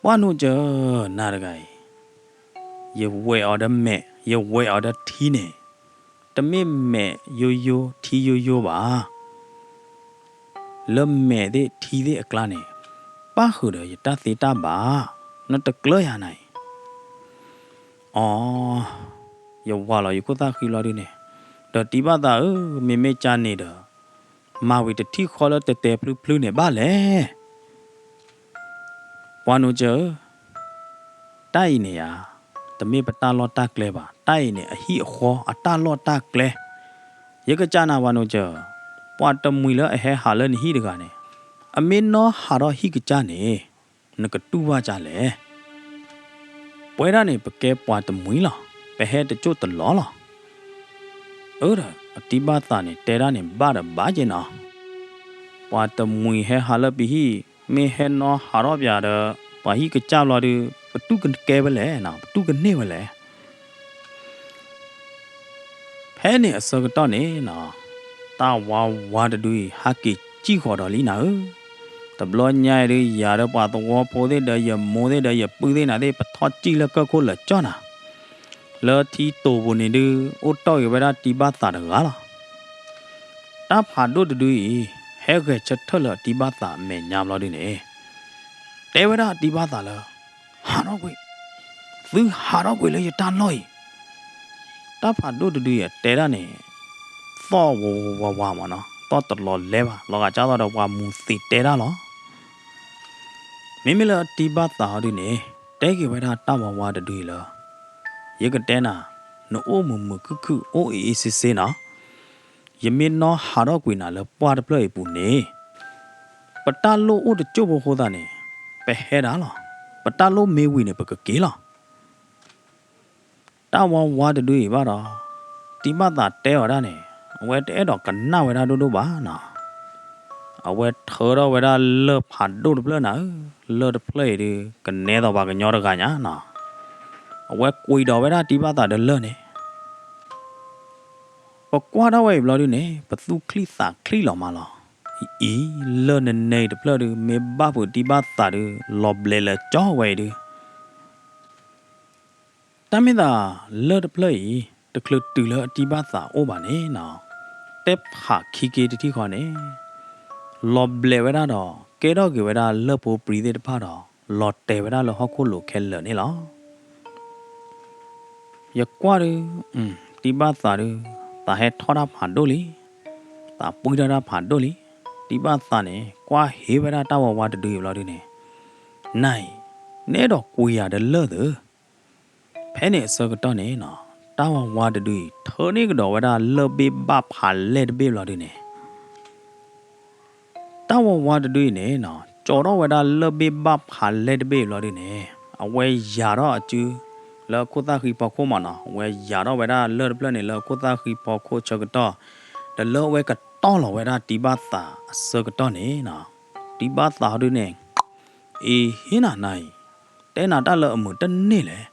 ပှၢ်နိစၢၤ, နၤတဂၤအံၤ, ယဝဲၢ်အီၤဒီးမဲာ် ယဝဲၢ်အီၤဒီးထံန့ၣ်, တမ့ၢ်မဲာ်ယိယိထံယိယိဘၣ်. လၢမဲာ်သ့ၣ်ထံသ့ၣ်အကျါန့ၣ်, ပၣ်ဃုာ်ဒီးယတၢ်သ့တၢ်ဘၣ်, နတကျၢၤယၤနၤအံၤ. အိ, ယဝၤလီၤယခိၣ်သၣ်ဃံလီၤဒုန့ၣ်, ဒီးတံၤဘၣ်သးဧၢ, မ့မ့ၢ်ကၢ်န့ၣ်ဒီး, မၤဝံၤတထံၣ်ဃီလၢတဲတဲဖျုဖျုန့ၣ်ဘၣ်လဲၣ်. ပှၢ်နိစၢၤဧၢ, တၢ်အံၤန့ၣ်ဧါ, တမ့ၢ်ပတၢ်လီၢ်တၢ်ကျဲဘၣ်, တၢ်အံၤန့ၣ် အဟံၣ်အဃီအတၢ်လီၢ်တၢ်ကျဲ, ယကစၢ်နၤပှၢ်နိစၢၤ, ပှၤတမှံၤလၢအဟဲဟးလၢနဟံၣ်တဂၤန့ၣ်, အမ့ၢ်နီၢ်ဟးထီၣ်ဟံၣ်ကစၢ်န့ၣ်, နကတူၢ်ဘၣ်ကၢ်လဲၣ်. ပဝဲဒၣ်န့ၣ် ပကဲပှၤတမှံၤလီၤ, ပဟဲတကၠိၢ်တလီၤလီၤ. အၢဒီး အတံၤဘၣ်သးန့ၣ် တဲဒၣ်န့ၣ် ဘၣ်ဒီးဘၣ်က့နီၤ, ပှၤတမှံၤဟဲဟးလၢပဟံၣ်, မ့ၢ်ဟဲနီၢ်ဟးထီၣ်ပၠးဒီး ပှၤဟံၣ်ကစၢ်ဘျီဒု, ပတူၢ်ကကဲဝဲလဲၣ်, ပတူၢ်ကန့ၢ်ဝဲလဲၣ်. ဖဲန့ၣ်အဆၢကတီၢ်န့ၣ်နီၤ, တၢ်ဝါဝါတဒုအံၤ ဟးက့ၤစံၣ်ဃီၤဒီးလံနၤဧၢ. တဘျီညါအံၤဒု ယၤဒီးပှၤသဝီဖိသ့ၣ်ဒီး ယမိၢ်သ့ၣ်ဒီး ယပုၢ်သ့ၣ်နၤသ့ၣ် ပထီၣ်စံၣ်လၢကၢၢ်ခိၣ်လၢာ်ကၠီနၤ, လၢထံတိာ်ပူၤန့ၣ်ဒု အိၣ်တီၢ်ဂ့ၤဝဲဒၣ်တံၤဘၣ်သးတဂၤလီၤ. တၢ်ဖးဒိၣ်တဒုအံၤ ဟဲဂဲၤဆၢထၢၣ်လၢအတံၤဘၣ်သးအမဲာ်ညါဘျီဒုန့ၣ်, တဲဝဲဒၣ်အတံၤဘၣ်သးလၢ ဟးထီၣ်ကွံာ်, သုဟးထီၣ်ကွံာ်လၢယတၢ်လီၢ်အံၤ. တၢ်ဖးဒိၣ်တဒုအံၤ အတဲဒၣ်န့ၣ်, သီၣ်ဝးဝးဝးမးနီၤ, သီၣ်တလီၤလဲၤဘၣ်, လီၤဂာ်ကၢ်သီဒီးပှၤမူၤသံးတဲတၢ်လီၤ. မ့မ့ၢ်လၢအတံၤဘၣ်သးအီၤဒုန့ၣ်, တဲက့ၤဝဲဒၣ်တၢ်ဝါဝါတဒုအံၤလၢ ယကတဲနၤ, နအိၣ်မုာ်မုာ်ခုၣ်ခုၣ် အိၣ်အ့ၣ်အ့ၣ်စ့စ့နီၤ, ယမ့ၢ်နီၢ်ဟးထီၣ်ကွံာ်နၤလၢပှၢ်တဖျၢၣ်အံၤပူၤန့ၣ်, ပတၢ်လိၣ်အိၣ်တစိၢ်ဖိအဃိသတးန့ၣ်, ပဟဲဒၣ်လီၤ. ပတၢ်လိၣ်မ့ၢ်ဝံၤန့ၣ် ပကက့ၤလီၤ. တၢ်ဝါဝါတဒုအံၤဘၣ်ဒီး တံဘၣ်သးတဲအီၤဒၣ်န့ၣ် အဝဲတအဲၣ်ဒိးကနၣ်ဝဲဒၣ်ဒိၣ်ဒိၣ်ဘၣ်နီၤ. အဝဲထၢထီၣ်ဝဲဒၣ်လၢၢ်ဖးဒိၣ်တဖျၢၣ်နၤဧၢ, လၢၢ်တဖျၢၣ်အံၤဒုး ကနဲသိးပှၤကညီတဂၤညါနီၤ. အဝဲကွံာ်ဒီးဝဲဒၣ်တံဘၣ်သးဒီးလၢၢ်န့ၣ် ပကွၢ်ထီၣ်ဝဲအံၤဘျီဒုန့ၣ် ပသူၣ်ချံသးချံလီၤမးလီၤ. အံၤ လၢၢ်နနဲအံၤတဖျၢၣ်ဒုး မ့ၢ်ဘၣ်ဖုးတံဘၣ်သးဒုး လီၤဘျဲးလၢာ်ကၠီဝဲအံၤဒုး တၢ်မ့ၢ်သး လၢၢ်တဖျၢၣ်အံၤ တချုးတုၤလၢအတံဘၣ်သးအိၣ်ဘၣ်န့ၣ်နီၤ, တဲဖးခံက့တထံၣ်ဃီန့ၣ် လီၤဘျဲးဝဲဒၣ်ဒီး ကဲထီၣ်က့ၤဝဲဒၣ်လၢၢ်ဖိပြံသ့ၣ်တဖၣ်ဒီး လီၤတဲာ်ဝဲဒၣ်လၢဟီၣ်ခိၣ်လိၤခဲလၢာ်န့ၣ်လီၤ. ယကွၢ်ဒုး တံဘၣ်သးဒုး သးဟဲထီၣ်တၢ်ဖးဒိၣ်လံ, သးပှံၢ်ထီၣ်တၢ်ဖးဒိၣ်လံ. တံဘၣ်သးန့ၣ် ကွၢ်ဟ့ဝဲဒၣ်တၢ်ဝါဝါတဒုအံၤဘျီဒုန့ၣ် နၤအံၤ နအဲၣ်ဒိးကွံာ်ယၤဒီးလၢၢ်သု, ဖဲန့ၣ်အဆၢကတီၢ်န့ၣ်နီၤ တၢ်ဝါဝါတဒုအံၤ ထၢန့ၢ်ကဒီးဝဲဒၣ်လၢၢ်ဘ့ၣ်ဘၣ်ဖးလဲၢ်တဘ့ၣ်ဘျီဒုန့ၣ် တၢ်ဝါဝါတဒုအံၤန့ၣ်နီၤ ကၠီထီၣ်ဝဲဒၣ်လၢၢ်ဘ့ၣ်ဘၣ်ဖးလဲၢ်တဘ့ၣ်ဘျီဒုန့ၣ် အဝဲယၤထီၣ်အစု လၢအခိၣ်သၣ်ဃံဖီခိၣ်မးနီၤ, အဝဲယၤထီၣ်ဝဲဒၣ်လၢၢ်တဖျၢၣ်န့ၣ် လၢအခိၣ်သၣ်ဃံဖီခိၣ်ဆၢကတီၢ်, ဒီးလၢအဝဲကတီၢ်လီၤဝဲဒၣ်တံဘၣ်သးအဆၢကတီၢ်န့ၣ်နီၤ, တံဘၣ်သးဟီဒုန့ၣ် အ့ဟ့ၣ်နၤနၤအံၤ, တဲနၤတၢ်လၢအမုာ်တန့ၢ်လဲၣ်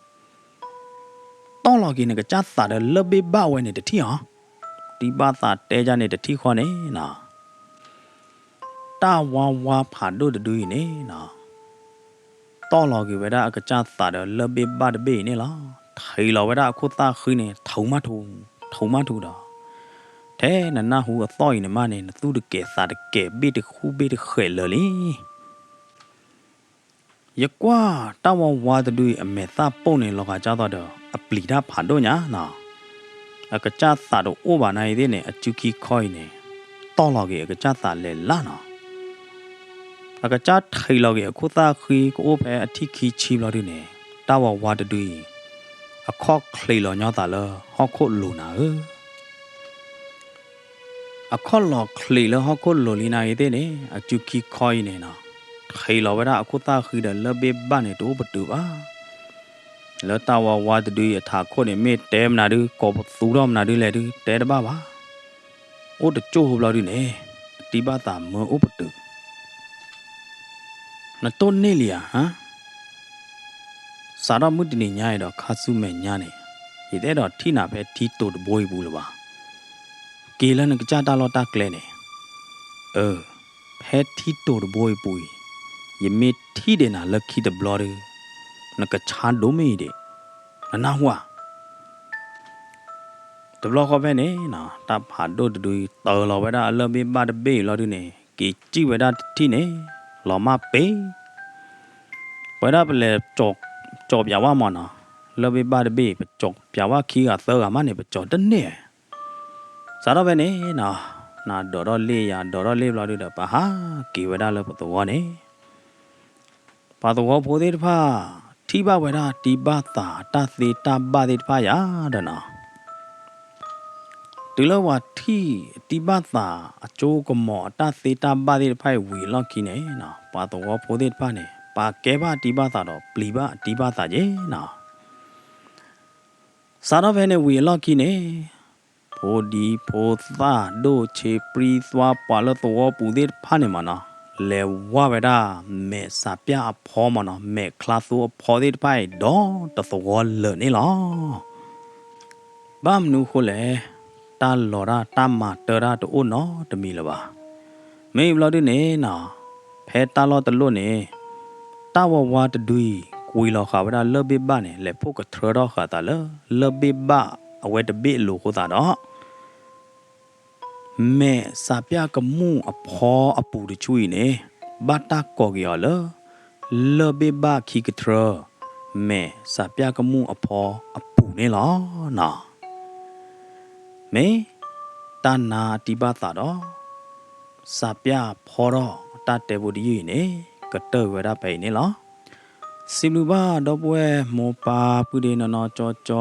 တီၢ်လီၤက့ၤနကစၢ်သးဒီးလၢၢ်ဘ့ၣ်ဘၣ်ဝဲန့ၣ်တထံၣ်အီၤ, တံဘၣ်သးတဲဒ်န့ၣ်တထံၣ်ဃီန့ၣ်နီၤ, တၢ်ဝါဝါဖးဒိၣ်တဒုအံၤန့ၣ်နီၤ တီၢ်လီၤက့ၤဝဲဒၣ်အကစၢ်သးဒီးလၢၢ်ဘ့ၣ်ဘၣ်တဘ့ၣ်အံၤန့ၣ်လီၤ. ထံးလီၤဝဲဒၣ်အခိၣ်သၣ်ဃံန့ၣ် ထူးမးထူး, ထူးမးထူးဒီး ထဲနနၢ်ဟူအသီၣ်အံၤန့ၣ်မးန့ၣ် နသူၣ်တကဲၤသးတကဲၤဘ့ၣ်တဃူဘ့ၣ်တဃဲးလၢာ်လံ ယကွၢ်တၢ်ဝါဝါတဒုအံၤအမဲာ်သၣ်ပိၢ်န့ၣ် လီၤဂာ်ဒ်သိးဒီး အပျံၤတၢ်ဖးဒိၣ်ညါနီၤ, အကစၢ်သးတအိၣ်ဘၣ်နၤအံၤသ့ၣ်န့ၣ် အစုခံခီအံၤန့ၣ် တီၢ်လီၤက့ၤအကစၢ်သးလဲၤလၢ်နီၤ, အကစၢ်ထံးလီၤက့ၤအခိၣ်သၣ်ဃံကအိၣ်ဖဲအထံၣ်ခံဆံဘျီဒုန့ၣ် တၢ်ဝါဝါတဒုအံၤ အခီၣ်ချံးလီၤညီသးလၢဟီၣ်ခိၣ်လိၤနၤဧၢ အခီၣ်လီၤချံးလၢဟီၣ်ခိၣ်လိၤလံနၤအံၤသ့ၣ်န့ၣ် အစုခံခီအံၤန့ၣ်နီၤ, ထံးလီၤဝဲဒၣ်အခိၣ်သၣ်ဃံဒီးလၢၢ်ဘ့ၣ်ဘၣ်န့ၣ် တအိၣ်ပတုာ်ဘၣ်. လၢတၢ်ဝါဝါတဒုအံၤအထးခိၣ်န့ၣ် မ့ၢ်တဲမနုၤဒု ကိးပသူထီၣ်မနုၤဒုလဲၣ်ဒု တဲတဘၣ်ဘၣ်. အိၣ်တကၠိၢ်ဖိဘျီဒုန့ၣ် အတံဘၣ်သးမၢအိၣ်ပတုာ် နတိၢ်န့ၢ်လံဧါဟါ စးထီၣ်မုၢ်တနံၤညါအံၤဒီးခါဆူမဲာ်ညါန့ၣ် ယတအဲၣ်ဒိးထံၣ်နၤဖဲထံတိၤတဘိအံၤပူၤလၢၤဘၣ်. က့ၤလၢနကစၢ်တၢ်လီၢ်တၢ်ကျဲန့ၣ်, အၢ, ဖဲထံတိၤတဘိအံၤပူၤအံၤ, ယမ့ၢ်ထံၣ်ဒံးနၤလၢခံတဘျီဒီး, နကဆါဒိၣ်မ့ၢ်အံၤဒံး, နနၢ်ဟူဧါ. တဘျီဃီဖဲန့ၣ်နီၤ တၢ်ဖးဒိၣ်တဒုအံၤ တၢၤလီၤဝဲဒၣ်အလၢၢ်ဘ့ၣ်ဘၣ်တဘ့ၣ်အံၤလီၤဒုန့ၣ် က့ၤစံၣ်ဝဲဒၣ်တထံၣ်န့ၣ် လီၤမၢ်ပ့ၤ ပဝဲဒၣ်ပလဲၤ ကၠီၤပၠးဝဲမၢ်နီၤ, လၢၢ်ဘ့ၣ်ဘၣ်တဘ့ၣ် ပကၠီၤပၠးဝဲခံဂၤသၢဂၤမးန့ၣ် ပကၠီၤတန့ၢ်. စးထီၣ်ဖဲန့ၣ်နီၤ, နၤဒိးထီၣ်လ့ၣ်ယၤဒိးထီၣ်လ့ၣ်ဘျီဒုဒီး ပဟးက့ၤဝဲဒၣ်လၢပသဝီန့ၣ် ပှၤသဝီဖိသ့ၣ်တဖၣ် ထံၣ်ဘၣ်ဝဲဒၣ်တံဘၣ်သးအတၢ်သ့တၢ်ဘၣ်သ့ၣ်တဖၣ်ယၤဒီးနီၤ, တုၤလၢပှၤထံၣ်တံဘၣ်သးအစိကမီၤအတၢ်သ့တၢ်ဘၣ်သ့ၣ်တဖၣ်အံၤဝံၤအလီၢ်ခံန့ၣ်နီၤ, ပှၤသဝီဖိသ့ၣ်တဖၣ်န့ၣ် ပာ်ကဲဘၣ်တံဘၣ်သးဒီးပျံၤဘၣ်တံဘၣ်သးက့ၤနီၤ. စးထီၣ်ဖဲန့ၣ်ဝံၤအလီၢ်ခံန့ၣ် ဖိဒံဖိသၣ်ဒိၣ်ဆံးပြံသွါပှၤလၢသဝီပူၤသ့ၣ်တဖၣ်န့ၣ်မးနီၤ, လဲၤဝၢ်ဝဲဒၣ်မဲာ်စးပျၢ်အဖီမးနီၤ, မဲာ်ချါသိအဖီသ့ၣ်တဖၣ်အံၤဒီးတသဝီလၢာ်န့ၣ်လီၤ. ဘၣ်မနုၤအဃိလဲၣ်, တၢ်လီၤတၢ်တၢ်မၤတၢ်တၢ်တအိၣ်နီတမံၤလၢၤဘၣ်. မ့ၢ်ဘျီဒုန့ၣ်နီၤ, ဖဲတၢ်လီၢ်တလီၢ်န့ၣ် တၢ်ဝါဝါတဒုအံၤ ကွံာ်လီၤဃာ်ဝဲဒၣ်လၢၢ်ဘ့ၣ်ဘၣ်န့ၣ် လဲၤဖီၣ်ကထြၢထီၣ်ဃာ်သးလၢ လၢၢ်ဘ့ၣ်ဘၣ်အဝဲတဘ့ၣ်အလိၤအဃိသတးဒီး မဲာ်စးပျၢ်ကမူၣ်အဖီအပူၤတဆူအံၤန့ၣ် ဘၣ်တၢ်ကိးက့ၤအီၤလၢ လၢၢ်ဘ့ၣ်ဘၣ်ခံကထြၢ မဲာ်စးပျၢ်ကမူၣ်အဖီအပူၤန့ၣ်လီၤနီၤ. မ့ၢ်တၢ်နါအတံဘၣ်သးဒီး စးပျၢ်ဖီထီၣ်အတၢ်တဲဖိတယုၢ်အံၤန့ၣ် ကတၢၢ်ဝဲဒၣ်ဖဲအံၤန့ၣ်လီၤ. စံးဘျုးဘၣ်ဒီပုၢ်ဝဲၢ်မိၢ်ပၢ်ပုၢ်ဒ့နီၢ်နီၢ်ကၠီကၠီ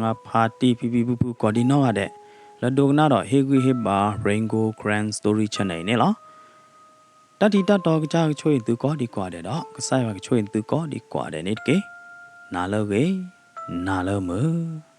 ငါဖါတံၢ်ဖံဖံဖုဖုကိးဒံနီၢ်ဂၤဒဲး လၢဒိကနၣ်ဒီးဟ့ၣ်ဂံၢ်ဟ့ၣ်ဘါ Rain Gold Karen Story Channel အံၤန့ၣ်လီၤ. တၢ်ထံၣ်တၢ်တီကစၢ်ကဆိၣ်ဂ့ၤသုကိးဒံကိးဂၤဒဲးဒီး ကစၢ်ယွၤကဆိၣ်ဂ့ၤသုကိးဒံကိးဂၤဒဲးန့ၣ်တက့ၢ်. နၤလၢအဂ့ၤ, နၤလၢမုာ်.